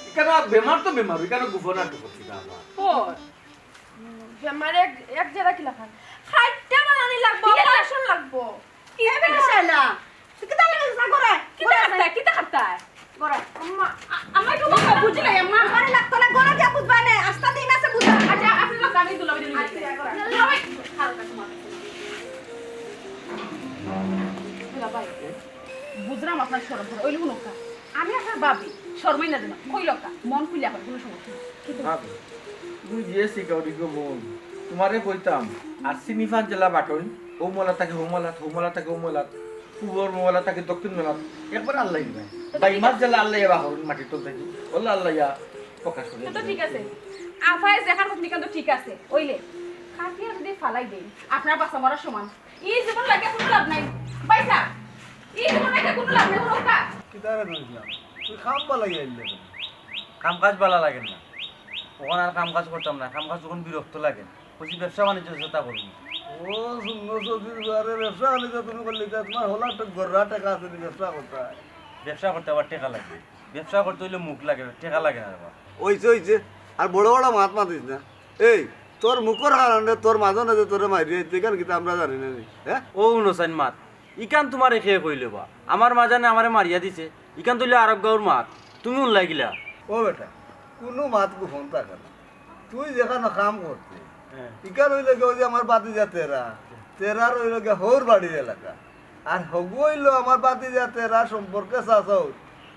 এখানে বেমার তো বেমার, এখানে গোপন আর গোপন কিতা আবার? ও, বেমার এক, এক জেরা কি লাখান? খাইট্টা বানানি লাগবো, ইয়া। অপারেশন লাগবো। এ বেটা শালা, তুই কিতা লাগি যা ঘরে? কিতা করতায়? কিতা করতায়? ঘরে। আম্মা, আ-, আম্মা, একটু কথা বুঝি নাই, আম্মা। ঘরে লাগতো না, ঘরে গিয়া বুঝবা নে। আস্তা দিন আছে বুঝা। আচ্ছা, আপনি তো জানেন দুলাভাই দিদি। আচ্ছা, ঘরে। দুলাভাই, হালকা তোমার কাছে। দুলাভাই, বুঝলাম আপনার শরম করে। ওই লোক না। আমি আপনার ভাবি, শরমাই না যেন। কই লোকটা? মন খুলিয়া হয়, কোনো সমস্যা নেই। কিন্তু ভাবি, তুমি বিয়ে শিখাও দিগো মন। তোমারে কইতাম, আর সিনিফান জেলা বাটন, ও মলা থাকে, ও মলা, ও মলা থাকে, ও মলা। পূবর মোবাইল থাকি দক্ষিণ বেলা একবার আল্লাহ দিবে। তো ভাই, ঠিক মাছ আছে। দিলে আল্লাহ এবার হরণ মাটির তল থাকি। ওলা আল্লাহ ইয়া প্রকাশ করে তো, তো দিবে। ঠিক আছে। আফায় যেখান হোক নিকান তো ঠিক আছে। ওইলে কাটিয়া যদি ফালাই দেই, আপনার বাসা মরার সমান। এই জীবন লাগে কোনো লাভ নাই। ভাই সাহেব, এই জীবন লাগে কোনো লাভ নাই, কোনো কাজ। কিতারে ধরলাম? তুই কাম বালাই আইলে। কাম কাজ বালা লাগে না। ওখানে আর কাম কাজ করতাম না। কাম কাজ যখন বিরক্ত লাগে। কইছি ব্যবসা বাণিজ্য যেটা করবি। ও, সুন্দর চৌধুরী, আরে ব্যবসা বাণিজ্য তুমি করলে, এটা তোমার হলা একটা গররা টাকা আছে, তুমি ব্যবসা করতে হয়। ব্যবসা করতে আবার টাকা লাগে। ব্যবসা করতে হইলে মুখ লাগে, টাকা লাগে না রে বাবা। ওইছে, ওইছে। আর বড় বড় মাত মাতিস না। এই, তোর মুখর কারণে তোর মাঝে যে তোরে মারিয়া দিতে, কেন কিতা আমরা জানি না নি? হ্যাঁ? ও হুনো চাইন মাত, ইখান তোমারে কে কইলে বা? আমার মাঝানে আমারে মারিয়া দিছে, ইখান তো অইলে আরক গাঁওর মাত, তুমি হুনলায় কিলা? ও বেটা, কুনু মাত গোপন থাকে না। তুই যেখানো কাম করতে, হ্যাঁ। ইখান অইলো গিয়া ওই যে আমার বাতিজা তেরা, তেরার অইলো গিয়া হউর বাড়ির এলাকা। আর হগু অইলো আমার বাতিজা তেরার সম্পর্কে চাচা হউর।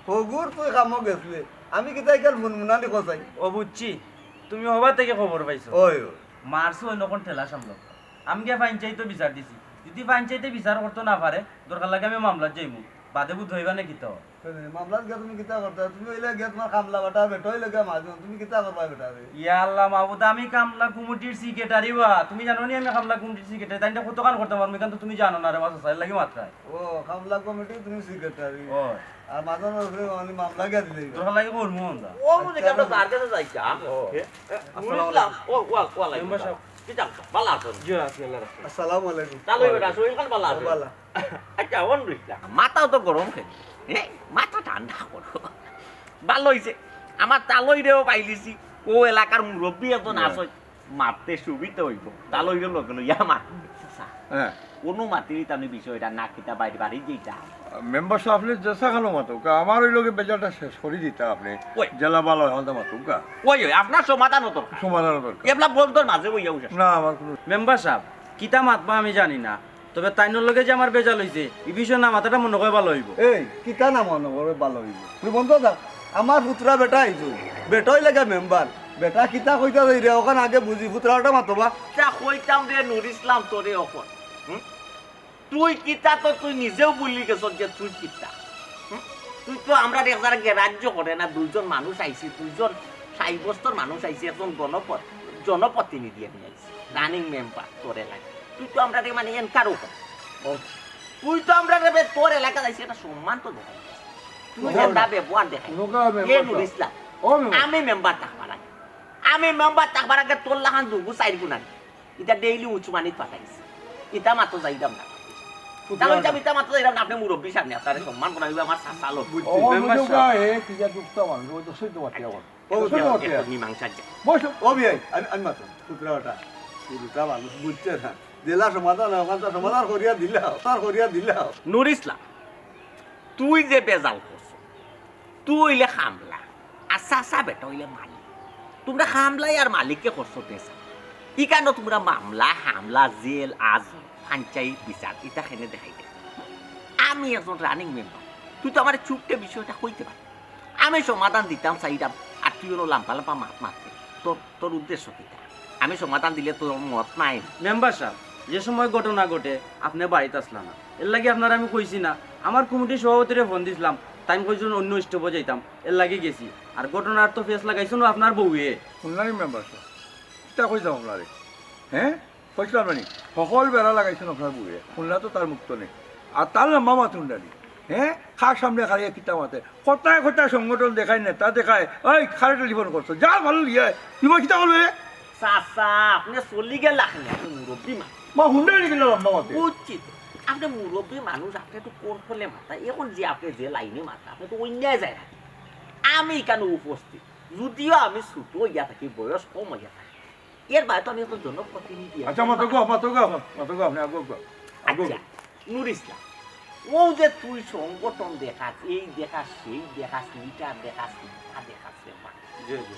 হগুর তুই কামো গেছলে, আমি কিতা ইখান মুনমুনানি কছাই? ও বুঝছি, তুমি হবা থাকি খবর পাইছো। ওই, ওই। মারছো অইন্য কোন ঠেলা সামলাও। আমি গিয়া পঞ্চায়েতো বিচার দিছি। যদি পঞ্চায়েতে বিচার করতো না পারে, দরকার লাগে আমি মামলাত যাইমু। বাদে বুধ হইবা নাকি তো? কেনে, মামলাত গিয়া তুমি কিতা করতা? তুমি অইলে গিয়া তোমার কামলা বেটা, বেটা অইলে গিয়া মাজন, তুমি কিতা করবা বেটা রে? ইয়া আল্লাহ মাবুদ, আমি কামলা কমিটির সেক্রেটারি বা। তুমি জানো নি আমি কামলা কমিটির সেক্রেটারি? তাইনরে কতখান করতাম পারমু, ইখান তো তুমি জানো না রে বা, চাচা, এর লাগি মাতরায়। ও, কামলা কমিটির তুমি সেক্রেটারি। ও। আর মাজন অইলে মানে মামলা গিয়া দিলে। দরকার লাগে করমু আমরা। ও, বুঝে আচ্ছা, আমরা তার কাছে যাইতাম। ও। এ, এ, আসসালামু নুরুল ইসলাম। আলাইকুম। ও, ওয়া-, ওয়ালাইকুম মেম্বার আসসালাম। সাহেব। কিতা, ভালা আছইন? জি, আছি, আল্লাহ রাখছে। আসসালামু আলাইকুম। তালই বেটা, শরীর খান ভালা আছে? ভালা। আচ্ছা, অন রইসলা। মাথাও তো গরম কেনে? এ, মাথা ঠান্ডা করো। ভালা অইছে। আমার তালইরেও পাইলিছি। ও এলাকার মুরব্বি একজন আছে। মারতে সুবিধা অইবো। তালইরে লগে লইয়া মার। চাচা, হ্যাঁ। কুনু মাতিরি তানি বিষয়টা না কিতা বাইরে বাড়ি দিতা। মেম্বার সাব, আপনে যেসাখানো মাতউক্কা, আমার অউ লগে বেজালটা শেষ করি দিতা আপনে। ওই। যেলা ভালা অয়, অখানতা মাতউক্কা। ওই, ওই, আপনার সমাধানও দরকার। সমাধানও দরকার। এবলা বন্দর মাঝে বইয়া উঠে। না, আমার কুনু মেম্বার সাব, কিতা মাতবা আমি জানি না, তবে তাইনর লগে যে আমার বেজাল অইছে, ই বিষয়ে না মাতাটা মনে কয় ভালা অইবো। এই, কিতা না মনে করে ভালা অইবো? তুই বন্ধ থাক। আমার পুতরা বেটা আইছে, বেটা অইলে গিয়া মেম্বার। বেটা কিতা কইতা যাইরে, অখান আগে বুঝি, পুতরা ওটা মাতো বা। কিতা কইতাম রে নুর ইসলাম তোরে অখন? হুম? তুই কিতা তো তুই নিজেও ভুলি গেছস যে তুই কিতা। হুম? তুই তো আমরারে এক জাগা গ্রাহ্য করে না, দুইজন মানুষ আইছি, দুইজন সাব্যস্তর মানুষ আইছি, একজন গণপ-, জনপ্রতিনিধি আমি আইছি, রানিং মেম্বার তোর এলাকা। তুই তো আমরারে মানে এনকারও কর। ও। তুই তো আমরারে বে-, তোর এলাকা যাইছি, একটা সম্মান তো দেখাই। তুই কুনু যেটা ব্যবহার দেখাই। কুনু কাজ মেম্বার এ নুর সাব। ইসলাম, ও মেম্বার। আমি মেম্বার থাকবার আগে, আমি মেম্বার থাকবার আগে তোর লাখান দুগু চাইর গুণ আগে। ইটা ডেইলি উঁচু মানিত পাঠাইছি। ইটা মাতো যাইতাম না। ফুটবল তাহলে ইটা, ইটা মাতো যাইতাম না, আপনে মুরব্বির সামনে, আপনারে সম্মান করা অইবো, আমার চাচা লোক। বুঝছি। ও, মেম্বার বুঝো সাব। গা, এ, কি যে দুঃখ মানুষ, ও তো সইতে পারতে এখন। ও, সইতে পারতে এখন। মীমাংসার যে। বসো। ও বিয়াই, আমি, আমি মাতো। পুতরা ওটা। পুরোটা মানুষ বুঝছে না। জেলা সমাধান, ওখানটা সমাধান করিয়া দিলাও, তার করিয়া দিলাও। নুর ইসলাম, তুই যে বেজাল করছ, তুই অইলে কামলা, আর চাচা বেটা অইলে মালিক। তুমরা কামলাই আর মালিকরে করছো বেজাল। ইকানো তুমরা মামলা, হামলা, জেল, আজ, পঞ্চায়েত বিচার, ইতা কেনে দেখাইতে? আমি একজন রানিং মেম্বার, তুই তো আমারে চুপটে বিষয়টা কইতে পারতে। আমি সমাধান দিতাম চাইরাম, আর তুই অনো লাম্বা লাম্বা মাত মাতরে। তোর, তোর উদ্দেশ্য কিতা? আমি সমাধান দিলে তোর মত নাই। মেম্বার সাব, যে সময় ঘটনা ঘটে, আপনে বাড়িত আছলা না, এরলাগি আপনারে আমি কইছি না। আমার কমিটির সভাপতিরে ফোন দিছলাম, তাইন কইছইন অইন্য স্টপো যাইতাম, এরলাগি গেছি। আর ঘটনার তো ফেস লাগাইছইন আপনার বউয়ে। হুনলা নি মেম্বার সাব, কিতা কইছলাম আপনারে? হ্যাঁ? কইছলাম না নি? হকল বেড়া লাগাইছইন আপনার বউয়ে। হুনলা তো তার মুখ থনে। আর তার লম্বা মাত হুনলা নি? হ্যাঁ? কার সামনে খাড়াইয়া কিতা মাতে? কথায় কথায় সংগঠন দেখায়, নেতা দেখায়। ওই, কারে টেলিফোন করছো? যা ভালা লিয়ায়। তুই বল কিতা বলবে রে? চাচা, আপনে চলি গেলা কেনে? আপনে মুরব্বি মানুষ। মা হুনলা নি কিলা লম্বা মাতে? বুঝছি তো। আপনে মুরব্বি মানুষ, আপনে তো কৌশলে মাতা। এখন যে আপনে যে লাইনে মাতা, আপনে তো অন্যায় যায় না। আমি ইকানো উপস্থিত। যদিও আমি ছোট অইয়া থাকি, বয়স কম অইয়া থাকি। এর বাইরে তো আমি একজন জনপ্রতিনিধি। আচ্ছা, মাতো গো, মাতো গো, মাতো গো, আপনে আগো গো। আগো গো। আচ্ছা। নুর ইসলাম, অউ যে তুই সংগঠন দেখাস, এই দেখাস, সেই দেখাস, লিডার দেখাস, নেতা দেখাস রে বা। জি, জি।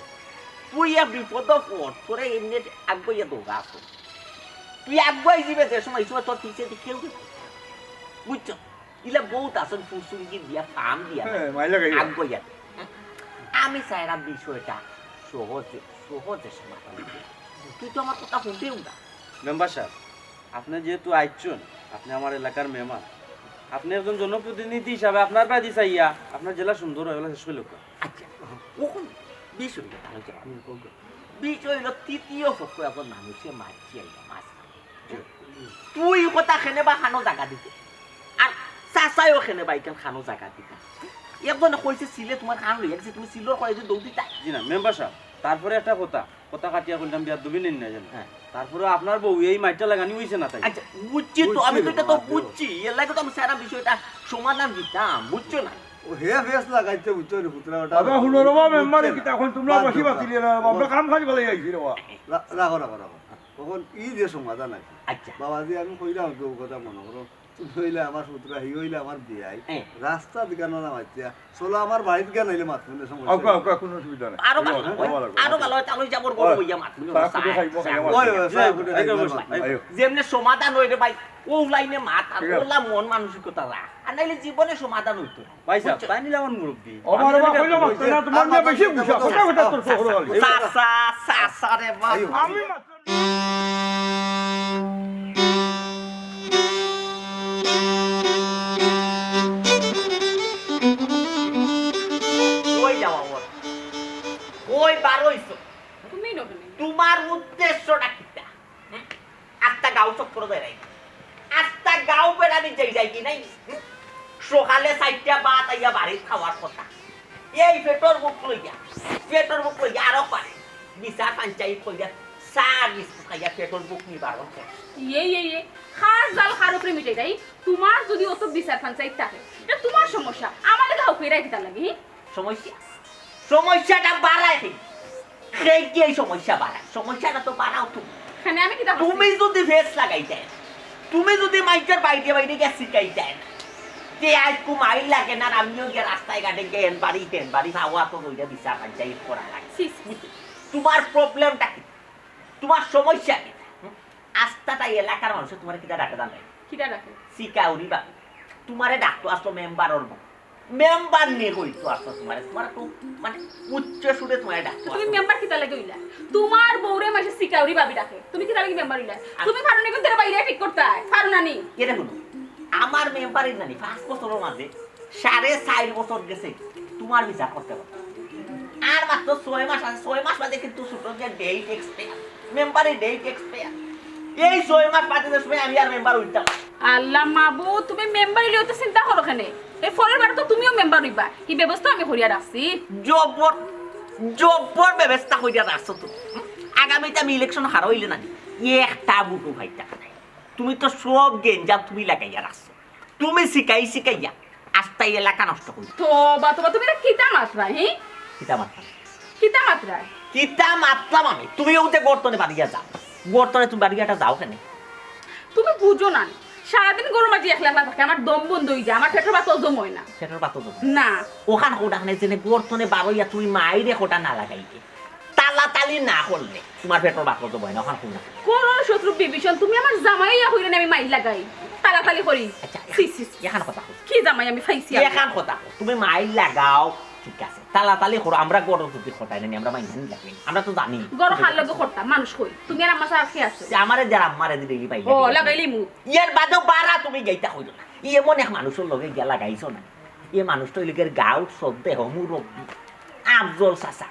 তুই এক বিপদো পড়, তোরে এমনে আগুয়াইয়া দৌড়া আছে। তুই আগুয়াই যিবে যে সময়, এই সময় তোর পিছে দি কেউ নাই। বুঝছো? ইলা বউত আছইন ফুসুঙ্গি দিয়া, ফাম দিয়া না। হ্যাঁ, মাইলা গাইয়া। আগুয়াইয়া দে। আমি চাইরাম বিষয়টা সহজে, সহজে সমাধান অইতো। তুই তো আমার কথা হুনতেউ না। মেম্বার সাব, আপনে যেহেতু আইছইন, আপনে আমার এলাকার মেহমান, আপনে একজন জনপ্রতিনিধি হিসাবে আপনার বায়দি চাইয়া আপনার যেলা সুন্দর অয়, অলা শেষ অইলো। আচ্ছা, অখন বিষয় অইলো, তাইলে যাও। বিষয় অইলো, তৃতীয় পক্ষ একজন মানুষে মারছে আইয়া মাছ। তুই কথা কেনে বা খানো জাগা দিতে, আর চাচায়ও কেনে বা ইখান খানো জাগা দিতা। একজনে কইছে সিলে তুমার খান লইয়া গেছে, তুমি সিলর করাই দৌড় দিতা। জি না, মেম্বার সাব, তারপরে একটা কথা, কথা কাটিয়া কইলাম, বিয়াদবি নেইন না যেন। হ্যাঁ। তারপরে আপনার বউ এই মাইরটা লাগানি অইছে না তাই? আচ্ছা, বুঝছি তো, আমি তো ইটা তো বুঝছি, এর লাগি তো আমি সারা বিষয়টা সমাধান দিতাম, বুঝছো না? ও হে ফেস লাগাইতে বুঝছো নি, পুতরা ওটা বাবা, হুনো রে বাবা, মেম্বার বুঝছে কিতা না। এখন তোমরা বাদ বসি দেও, বাতিলে না, বাবা, বাদ। কাম কাজ বলে আইছি রে বাবা। রা-, রাখো, রাখো, রাখো। অখন ই যে সমাধান আছে। আচ্ছা। বাবাজি, আমি কইলাম তো কথা মনে করো, তুমি অইলে আমার পুতরা, হি অইলে আমার বিয়াই। হ্যাঁ। রাস্তা দিকে না মাতিয়া, চলো আমার বাড়িত গিয়া নাইলে মাত মনে সমস্যা আউকা, নাই। আউকা, কোনো অসুবিধা নাই। আরো ভালো অয়, আরো ভালো অয়, তাহলে যাবো গরম অইয়া মাত মনে চা কুটে খাইবো, খাইয়া মাত ওই, ওই, চা কুটে খাইবো, ওই, মাত। ওই। যেমনে সমাধান অইরে ভাই, ও লাইনে মাত, আর ঠিক আছে। ওলা মন মানসিকতা রাখ। আর নাইলে জীবনে সমাধান অইতো না। ভাই সাব, বুঝছো? তাই নিলে আমার মুরব্বি। ও বাবা, বাবা, কইলো মাত্র না, তোমার নিয়ে বেশি গুছা, কথা কথা তোর শহর হলি। চাচা, চাচা রে বাবা। আইও। আমি মাত্র কই যাওয়া ওর? কই বারইছো? তুমি নবনে। তোমার উদ্দেশ্যটা কিতা? হুম? আস্তা গাঁও চক্কর বেড়াই। আস্তা গাঁও বেড়ানি যাই যাই কি নাই? হুম? সকালে চাইরটা ভাত আইয়া বাড়িত খাওয়ার কথা। এই পেটর ভুক লইয়া, পেটর ভুক লইয়া আরো পারে। বিচার পঞ্চায়েত কইয়া, চা বিস্কুট খাইয়া পেটর ভুক নিবারণ করে। ইয়ে, ইয়ে, ইয়ে। কার জাল কার উপরে মিটাইতায়? তোমার যদি অত বিচার পঞ্চায়েত থাকে, ইটা তোমার সমস্যা। আমার লগে হাউ কইরা কিতার লাগি, হি? সমস্যা? সমস্যাটা বাড়ায় কে? কে কি এই সমস্যা বাড়ায়? সমস্যাটা তো বাড়াও তুমি। কেনে আমি কিতা করছি? তুমি যদি ফেস লাগাইতায়, তুমি যদি মাইনষর বাইরে বাইরে গিয়া শিখাইতায়, যে আইজকু মাইর লাগে না, আর আমিও গিয়া রাস্তায় ঘাটে গিয়া এন বাড়ি তেন বাড়ি হাওয়া তো লইয়া বিচার পঞ্চায়েত করা লাগে। ছি, ছি। তোমার প্রবলেমটা কি? তোমার সমস্যা কি? হুম? আস্তাটা এলাকার মানুষে তোমারে কিতা ডাকে জানো? কিতা ডাকে? শিকাউরি বাবু। তোমারে ডাকতো আসলো মেম্বারর বউ। মেম্বার নি কইতো আসলো তোমারে। তোমার খুব মানে উচ্চ সুরে তোমারে ডাকতো তুমি আসলো। মেম্বার কিতা লাগি অইলা? তোমার বউরে মাইনষে শিকাউরি ভাবি ডাকে। তুমি কিতা লাগি মেম্বার অইলা? আর তুমি পারো নি কিন্তু বাইরে ঠিক করতায়? পারো না নি? এরে হুনো, আমার মেম্বারি জানি পাঁচ বছরর মাঝে সাড়ে চাইর বছর গেছে তোমার বিচার করতে করতে। আর মাত্র ছয় মাস আছে, ছয় মাস বাদে কিন্তু ছোট যে ডেট এক্সপায়ার, মেম্বারি ডেট এক্সপায়ার। এই ছয় মাস বাদে যে সময় আমি আর মেম্বার অইতাম। আল্লাহ মাবুদ, তুমি মেম্বার অইলেও তো চিন্তা করো কেনে? এই পরের বার তো তুমিও মেম্বার অইবা, হি ব্যবস্থা আমি করিয়া রাখছি। জবর, জবর ব্যবস্থা করিয়া রাখছো তুমি। আগামীতে আমি ইলেকশন হারইলে না, একটা ভোটও পাইতাম নায়। তুমি তো সব গেঞ্জাম তুমি লাগাইয়া রাখছো। তুমি শিখাই শিখাইয়া আস্তা ই এলাকা নষ্ট করি। তোবা, তোবা, তুমি ইটা কিতা মাতরায়, হি? কিতা মাতরাম? কিতা মাতরায়? কিতা মাতরাম আমি? তুমি অউ যে গর্তনে বাড়িয়া যাও, গর্তনে তুমি বাড়িয়া যাও কেনে? তুমি বুঝো না নি? সারাদিন ঘরর মাঝে একলা একলা থাকি, আমার দম বন্ধ অইযায়, আমার পেটর ভাত হজম অয় না। পেটর ভাত হজম অয় না? না। অখান কও না কেনে, যেনে গর্তনে বারইয়া তুমি মাইরে কটা না লাগাইলে, তালাতালি না করলে তোমার পেটর ভাত হজম অয় না, অখান কও না। ঘরর শত্রু বিভীষণ, তুমি আমার জামাইরে কইরায় নি আমি মাইর লাগাই, তালাতালি করি। আচ্ছা, ছি, ছি, ছি। অখান কথা কও। কি জামাই আমি পাইছি আমি? অখান কথা কও। তুমি মাইর লাগাও, ঠিক আছে। তালাতালি করো, আমরা ঘরো যদি খটাই না নি, আমরা মাইর নি লাগি। আমরা তো জানি। ঘরো কার লগে খটা, মানুষ কই? তুমি আর আম্মা ছাড়া আর কে আছে? যে আমারে যে আম্মারে যে ডেইলি পাই ও, লাগে। লাগাইলিমু। এর বাদেও বারা তুমি যাইতা কইরো না। ই এমন এক মানুষর লগে গিয়া লাগাইছো না। ই মানুষটা অইলো গিয়া গাঁওর সব দেহ মুরব্বি। আফজল চাচা।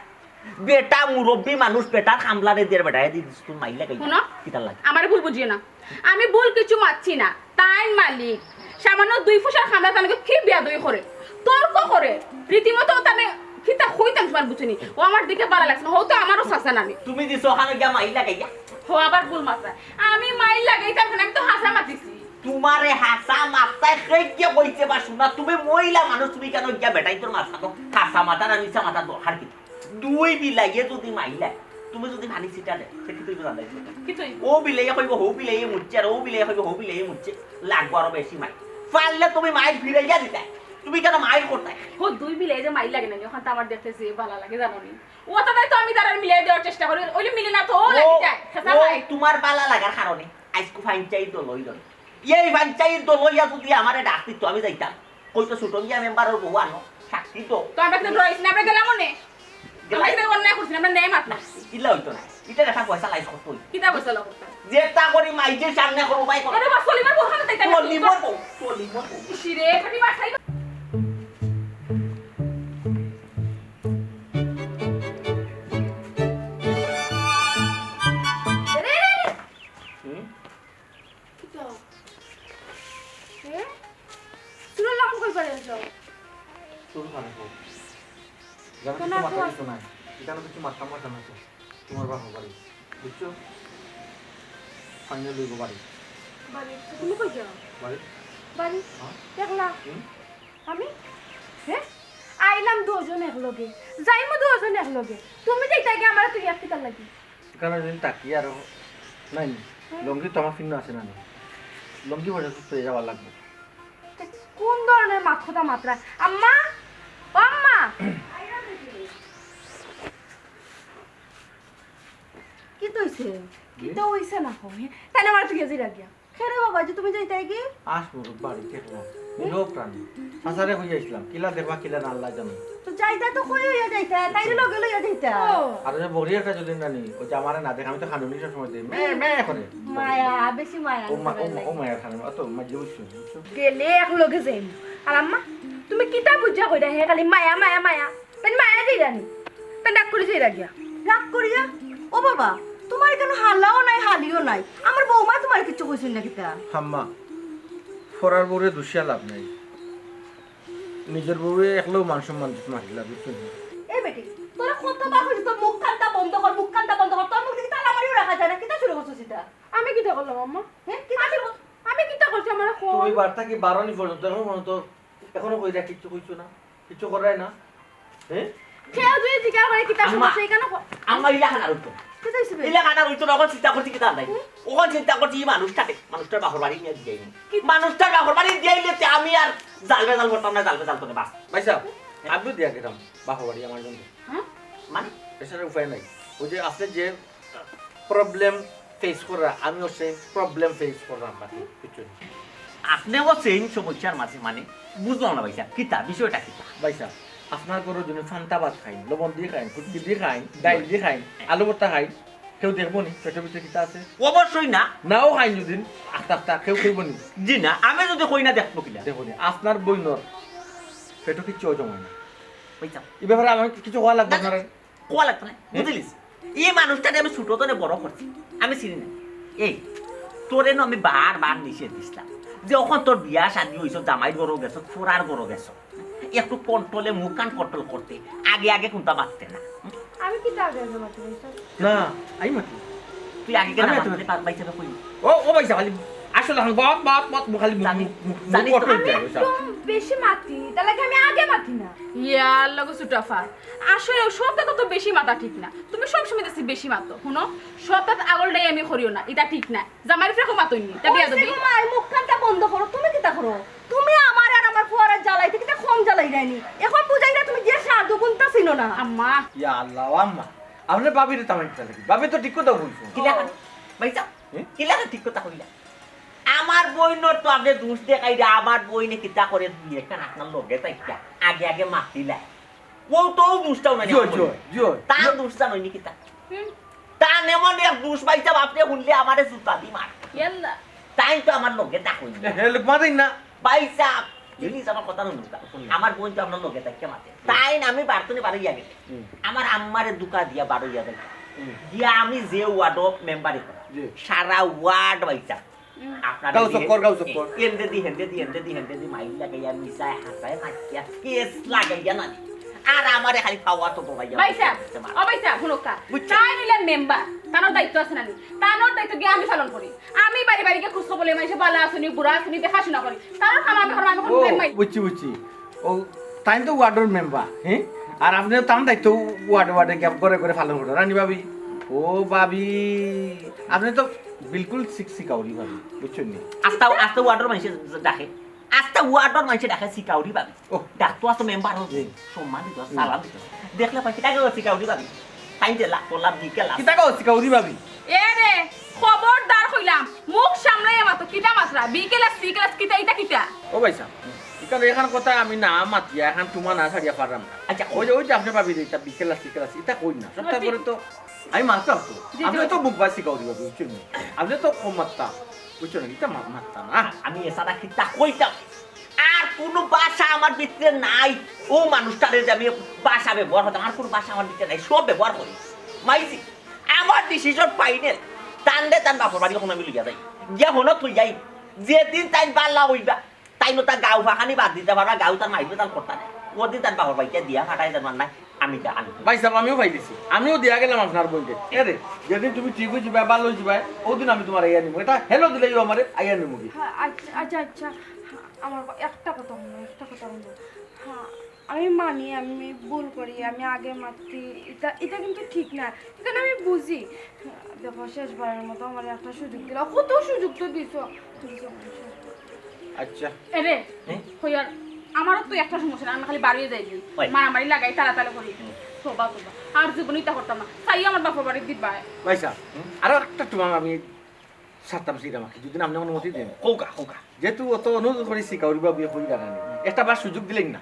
বেটা মুরব্বি মানুষ, বেটার কামলারে দের বেটায় দি দিস, তুমি মাইর লাগাইলা। হুনো, কিতার লাগি? আমারে ভুল বুঝিও না। আমি ভুল কিছু মাতছি না। তাইন মালিক, সামান্য দুই পয়সার কামলা তান লগে কি বেয়াদবি করে, তর্ক করে, রীতিমতো তানে কিতা কইতাম তোমার বুঝছো নি? ও আমার দিকে বালা লাগছে না, হয়তো আমারও চাচা নানি। তুমি দিছো অখানো গিয়া মাইর লাগাইয়া। হো, আবার ভুল মাতরায়। আমি মাইর লাগাইতাম কেনে, আমি তো হাছা মাতিছি। তোমারে হাছা মাততায় কে গিয়া কইছে বা শোনা, তুমি মহিলা মানুষ, তুমি কেনে গিয়া বেটাইন্তর মাঝখানো হাছা মাতার আর মিছা মাতার দরকার কি? দুই বিলাইয়ে যদি মাইর লাগে, তুমি যদি পানি ছিটা দেও, তে কিতা অইবো জানো? কিতা অইবো? অউ বিলাইয়ে কইবো, হউ বিলাইয়ে মুতছে, আর অউ বিলাইয়ে কইবো, হউ বিলাইয়ে মুতছে। লাগবো আরো বেশি মাইর। পারলে তুমি মাইর ফিরাইয়া দিতায়। তুমি কেনে মাইর করতায়? ও দুই বিলাইয়ে যে মাইর লাগে না, অখান তো আমার দেখতে যে ভালা লাগে, জানো নি? অতারে তো আমি তারার মিলাই দেওয়ার চেষ্টা করি, অইলে মিলে না তো, ও ও, লাগি যায়, খেসা ও মাইর। তুমার ভালা লাগার কারণে আইজকু ফাইনচাইর দল অইল। এই ফাইনচাইর দল অইয়া যদি আমারে ডাক দিত, আমি যাইতাম। কইতো, "ছোট মিয়া মেম্বারর বউ আনো, সাক্ষী তো।" তো আমরা কিন্তু ডরাইছি না, আমরা গেলাম অনে। গেলাই? আমরা কিন্তু অন্যায় করছি না, আমরা ন্যায় মাতলাম। ইলা অইতো না। ইটা দেখা পয়সা লাইস করতো। কিতা পয়সা লাইস করতো? যেতা করি মাইজে সামনে করো, ভাই করো। আরে বাস, সলিমর বউ খানে তাই তাই। সলিমর বউ, সলিমর বউ। ইসি রে, খালি বাসাই। রে, রে, রে। হুম? কিতা? এ? চুরের লাখান কই পারে যাও? চুর কানে কো? জানো তো কিছু না মাথা তো কিছু নাই। এখানে কিছু মাথা মাথা না তো। তোমার বাপের বাড়ি। বুঝছো? ফাইনাল অইবো বাড়ি। বাড়ি? তুমি কই যাও? বাড়ি। বাড়ি? হ্যাঁ? দেখলা? হুম? আমি? হ্যাঁ? আইলাম দুজন একলগে। যাইমু দুজন একলগে। তুমি যাইতায় গি আমারে তুই এক কিতার লাগি? এখানে যদি তাকিয়ে আরো নাই নি। হুম। লুঙ্গি তো আমার ফিন্ন আছে না নি? লুঙ্গি পরে সুস্থ হয়ে যাওয়া লাগবে। তে কোন ধরনের মাত কথা মাতরা? আম্মা! ও আম্মা! কিতা অইছে? কিতা অইছে না কও, হে? তাই না আমার তুই গেছি রাখিয়া। খেরে বাবা, যে তুমি যাইতায় গি? আস মুরুব বাড়ি দেখলাম। হুম? নিরব প্রাণী। সাসারে কই আইছিলাম। কিলা দেখবা, কিলা না আল্লাহ জানে। তো যাইতা তো কই অইয়া যাইতা, তাইরে লগে লইয়া যাইতা। ও। আর ওই যে বড়ি একটা যদি না নি, ওই যে আমারে না দেখ, আমি তো খানুনি সব সময় দেই। মে, মে করে। মায়া, বেশি মায়া ও মা-, ও মা-, লাগে। ও মায়া খানুনি, অত মাঝে বুঝছো, বুঝছো? গেলে এক লগে যাইমু। আর আম্মা, তুমি কিতা বুঝা কইরা হে? খালি মায়া, মায়া, মায়া। তাই মায়া দিরা নি? তাই রাগ করি যাইরা গিয়া। রাগ করিয়া? ও বাবা, তোমার কেন হালাও নাই, হালিও নাই। আমার বৌমা তোমার কিচ্ছু কইছইন না কিতা? আম্মা, ফরার বউরে দুষিয়া লাভ নাই। নিজের বউরে একলাও মান সম্মান দিতে মাতিলা, বুঝছো নি? এই বেটি, তোরা কতবার কইছি তোর মুখ কান্তা বন্ধ কর, মুখ কান্তা বন্ধ কর। তোর মুখ দেখি তালা মারিও রাখা যায় না। কিতা শুরু করছস ইটা? আমি কিতা করলাম আম্মা? হ্যাঁ, কিতা শুরু করছস? আমি কিতা করছি আমারে কও? তুমি বার্তা কি বারো নি পর্যন্ত, এখন পর্যন্ত, এখনো কইরা কিচ্ছু কইছো না? কিচ্ছু করায় না? হ্যাঁ? কেউ যদি জিজ্ঞাসা করে, "কিতা আম্মা, সমস্যা?" এখানে ক-, আম্মা, ইলা খানা রইতো। কিতা হইছে বে? ইলা খানা রইতো না, অখন চিন্তা করছি কিতা নাই। হুম? অখন চিন্তা করছি এই মানুষটারে, মানুষটার বাপর বাড়ি নিয়া দিয়াই নি। কি? মানুষটার বাপর বাড়ি দিয়াইলে তে আমি আর জাল বেজাল করতাম না, জাল বেজাল করে বাস। ভাই সাহেব, আমিও দিয়া গেলাম বাপর বাড়ি আমার জন্য। হ্যাঁ? মানে? এছাড়া উপায় নাই। ওই যে আপনি যে প্রবলেম ফেস কররা, আমিও সেই প্রবলেম ফেস কররাম, বাকি কিছু না। আপনেও সেম সমস্যার মাঝে, মানে, বুঝলাম না ভাইসাব, কিতা, বিষয়টা কিতা? ভাইসাব, আপনার ঘরো যদি ফান্তা ভাত খাইন, লবণ দি খাইন, ফুটকি দি খাইন, ডাইল দি খাইন, আলু ভর্তা খাইন, কেউ দেখবো নি পেটর ভিতরে কিতা আছে? অবশ্যই না। নাও খাইন যদি আস্তা আস্তা, কেউ কইবো নি? জি না, আমি যদি কই না দেখবো কিলা? দেখবো নি, আপনার বইনর পেটো কিচ্ছু হজম হয় না। ভাইসাব। এই ব্যাপারে আমার কিছু কওয়া লাগবে না, না, আপনার? কওয়া লাগতো না, হুম? বুঝলিস? এই মানুষটারে আমি ছোট তনে বড় করছি, আমি চিনি না। এই, তোরে না আমি বারবার নিষেধ দিছলাম যে অখন তোর বিয়া শাদি অইছে, জামাইর ঘরো গেছো, ফরার ঘরো গেছো, একটু কন্ট্রোলে মুখ কান কন্ট্রোল করতে, আগে আগে কুন্তা মাততে না। আমি কিতা আগে আগে মাতি বলছো? না, আমি মাতি। তুই আগে কেন আমি মাততে মাতি। পার-, ভাইসাবে কই? ও, ও ভাইসাব, খালি আসলে আমি বত, বত, বত, খালি মুখ, জানি, মুখ, মুখ, জানি মুখ তো। কন্ট্রোল আমি দেয়, ভাইসাব। একদম বেশি মাতি, তার লাগি আমি আগে মাতি না। ইয়ার লগে ছুটাফা। আসলে সবতা তো বেশি মাতা ঠিক না। তুমি সব সময় দেখছি বেশি মাতো। হুনো, সবতা আগলটাই আমি করিও না, ইটা ঠিক না। জামাইর উপরে কম মাতইন নি, তা বিয়া ওই দিবি। সে গো মাই, মুখ কানটা বন্ধ করো, তুমি কিতা করো? তুমি আমার আর আমার ফুয়ারে জ্বালাইতে কিতা কম জ্বালাইরায় নি? অখন বুঝাইরা তুমি যে সাধু গুণটা চিনো না। আম্মা। ইয়া আল্লাহ, ও আম্মা, আপনে ভাবিরে তামাই কিতা লাগি? ভাবি তো ঠিক কথা কইছো। কিলা খান? ভাইসাব, হুম? কিলা খান ঠিক কথা কইলা? আমার বইনর তো আপনে দোষ দেখাইরা, আমার বইনে কিতা করে দুই একটা আপনার লগে থাকিয়া আগে আগে মাতিলা। ও তো দুষটাও নাই, জি, আমার জি, বইনর। জি। তার দুষটা নয়নি কিতা? হুম। তান এমন এক দুষ ভাইসাব, আপনে হুনলে আমারে জুতা দি মার। ইয়াল্লা। তাইন তো আমার লগে থাকইন না। এ, হে, লোক মাতেন না। ভাইসাব, প্লিজ আমার কথা হুনুক্কা। হুম। আমার বইন তো আপনার লগে থাকিয়া মাতে। হুম। তাইন আমি বাড়ি তনে বারইয়া গেলে। হুম। আমার আম্মারে ধুকা দিয়া বারইয়া গেলে। হুম। গিয়া আমি যে ওয়ার্ডো মেম্বারি করা, জি। সারা ওয়ার্ড ভাইসাব। হুম। আপনার গাঁও এদিকে চক্কর, গাঁও চক্কর। এন্দেদি, হেন্দেদি, এন্দেদি, হেন্দেদি মাইর লাগাইয়া, মিছায় হাছায় মাতিয়া, কেস লাগাইয়া না। আর আমারে খালি পাওয়া তো দৌড়াইয়া ভাইসাব, মারতে মারতে। ও ভাইসাব, হুনুক্কা। বুঝছেন? তাইন অইলা মেম্বার, তানর দায়িত্ব আছে না নি? তানর দায়িত্ব গিয়া আমি পালন করি। আমি বাড়ি বাড়ি গিয়া খোঁজ খবর লই, মাইনষে ভালা আছে নি, বুরা আছে নি, দেখাশুনা করি। তানর কাম আমি করমু, আমি করমু ও, মেম্বার। বুঝছি, বুঝছি। ও, তাইন তো ওয়ার্ডর মেম্বার, হ্যাঁ? আর আপনে তান দায়িত্ব ওয়ার্ডে ওয়ার্ডে গিয়া ঘরে ঘরে পালন কররা, রানি ভাবি? ও ভাবি, আপনে তো বিলকুল সিক-, সিকাউরি ভাবি, বুঝছইন নি? আস্তা আস্তা ওয়ার্ডর মানষে ডাকে, আস্তা ওয়ার্ডর মানষে ডাকে সিকাউরি ভাবি। ওহ। ডাকতো আস্তা মেম্বার হচ্ছে, জি। সম্মান দিত, সালাম দিত। দেখলে পাই, কিতা গো সিকাউরি ভাবি? তাইন যে লাখ, লাখ, দিকে লাখ। কিতা কও সিকাউরি ভাবি? এ রে, খবরদার কইলাম, মুখ সামলাইয়া মাতো, কিতা মাতরা? বিকেলাস, বিকেলাস, কিতা, ইতা কিতা? ও ভাইসাব, ইখান, ইখান কথা আমি না মাতিয়া, ইখান তুমা না ছাড়িয়া পাররাম না। আচ্ছা, ওই যে, ওই যে আপনে ভাবি যে ইতা বিকেলাস, বিকেলাস, ইতা কইন না। সবটা করে তো আমি মাততাম তো। জি, জি, আপনে জি। তো মুখ বাসি কাউরি ভাবি, বুঝছইন নি? আপনে তো কম মাততা, বুঝছইন নি? ইতা মা-, মাততা না। আমি এছাড়া কিতা কইতাম? আর কোনো ভাষা আমার ভিতরে নাই। ও মানুষটারে যে আমি ভাষা ব্যবহার করতাম, আর কোনো ভাষা আমার ভিতরে নাই, সব ব্যবহার করি। মাইজি, আমার ডিসিশন ফাইনাল। তানরে তান বাপর বাড়ি অখন আমি লইয়া যাই, গিয়া হনো থই যাই। যেদিন তাইন বালা অইবা, তাইন ওটা গাউ ফাঁকানি বাদ দিতা পারবা, গাউ তার মাইবে তার করতা নাই। ওদিন তার বাপর বাড়িতে দিয়া ফাটাই যাবার নাই, আমি তা আনি। ভাইসাব, আমিও পাইলিছি, আমিও দিয়া গেলাম আপনার বইনরে। এরে, যেদিন তুমি ঠিক অই যিবায়, বালা অই যিবায়, ওদিন আমি তুমারে আইয়া নিমু। ইটা হেলো দিলাইও আমারে, আইয়া নিমু কি? হ্যাঁ, আচ্ছা, আচ্ছা, আচ্ছা। আমার বা-, একটা কথা হুনো, একটা কথা হুনো। হ্যাঁ, আমি মানি, আমি ভুল করি, আমি আগে মাতছি, ইটা, ইটা কিন্তু ঠিক না, ইখান আমি বুঝি। দেখো, শেষবারের মতো আমারে একটা সুযোগ দিলাও, কত সুযোগ তো দিছো। আচ্ছা। এরে, হ্যাঁ? কইয়ার, আমারও তো একটা সমস্যা না, আমি খালি বাড়িয়ে যাই, ওই। মারামারি লাগাই, তাড়াতাড়ি করি। তোবা, তোবা, আর জীবনে ইতা করতাম না, চাইও আমার বাপর বাড়ির দিবায়। ভাইসাব, আরো একটা তুমার আমি সারতাম সিরাম আখি, যদি আপনে অনুমতি দেন। কউক্কা, কউক্কা। যেহেতু অত অনুরোধ করি সিকাউরি ভাবিয়ে কই জানানি, একটা বার সুযোগ দিলেন না।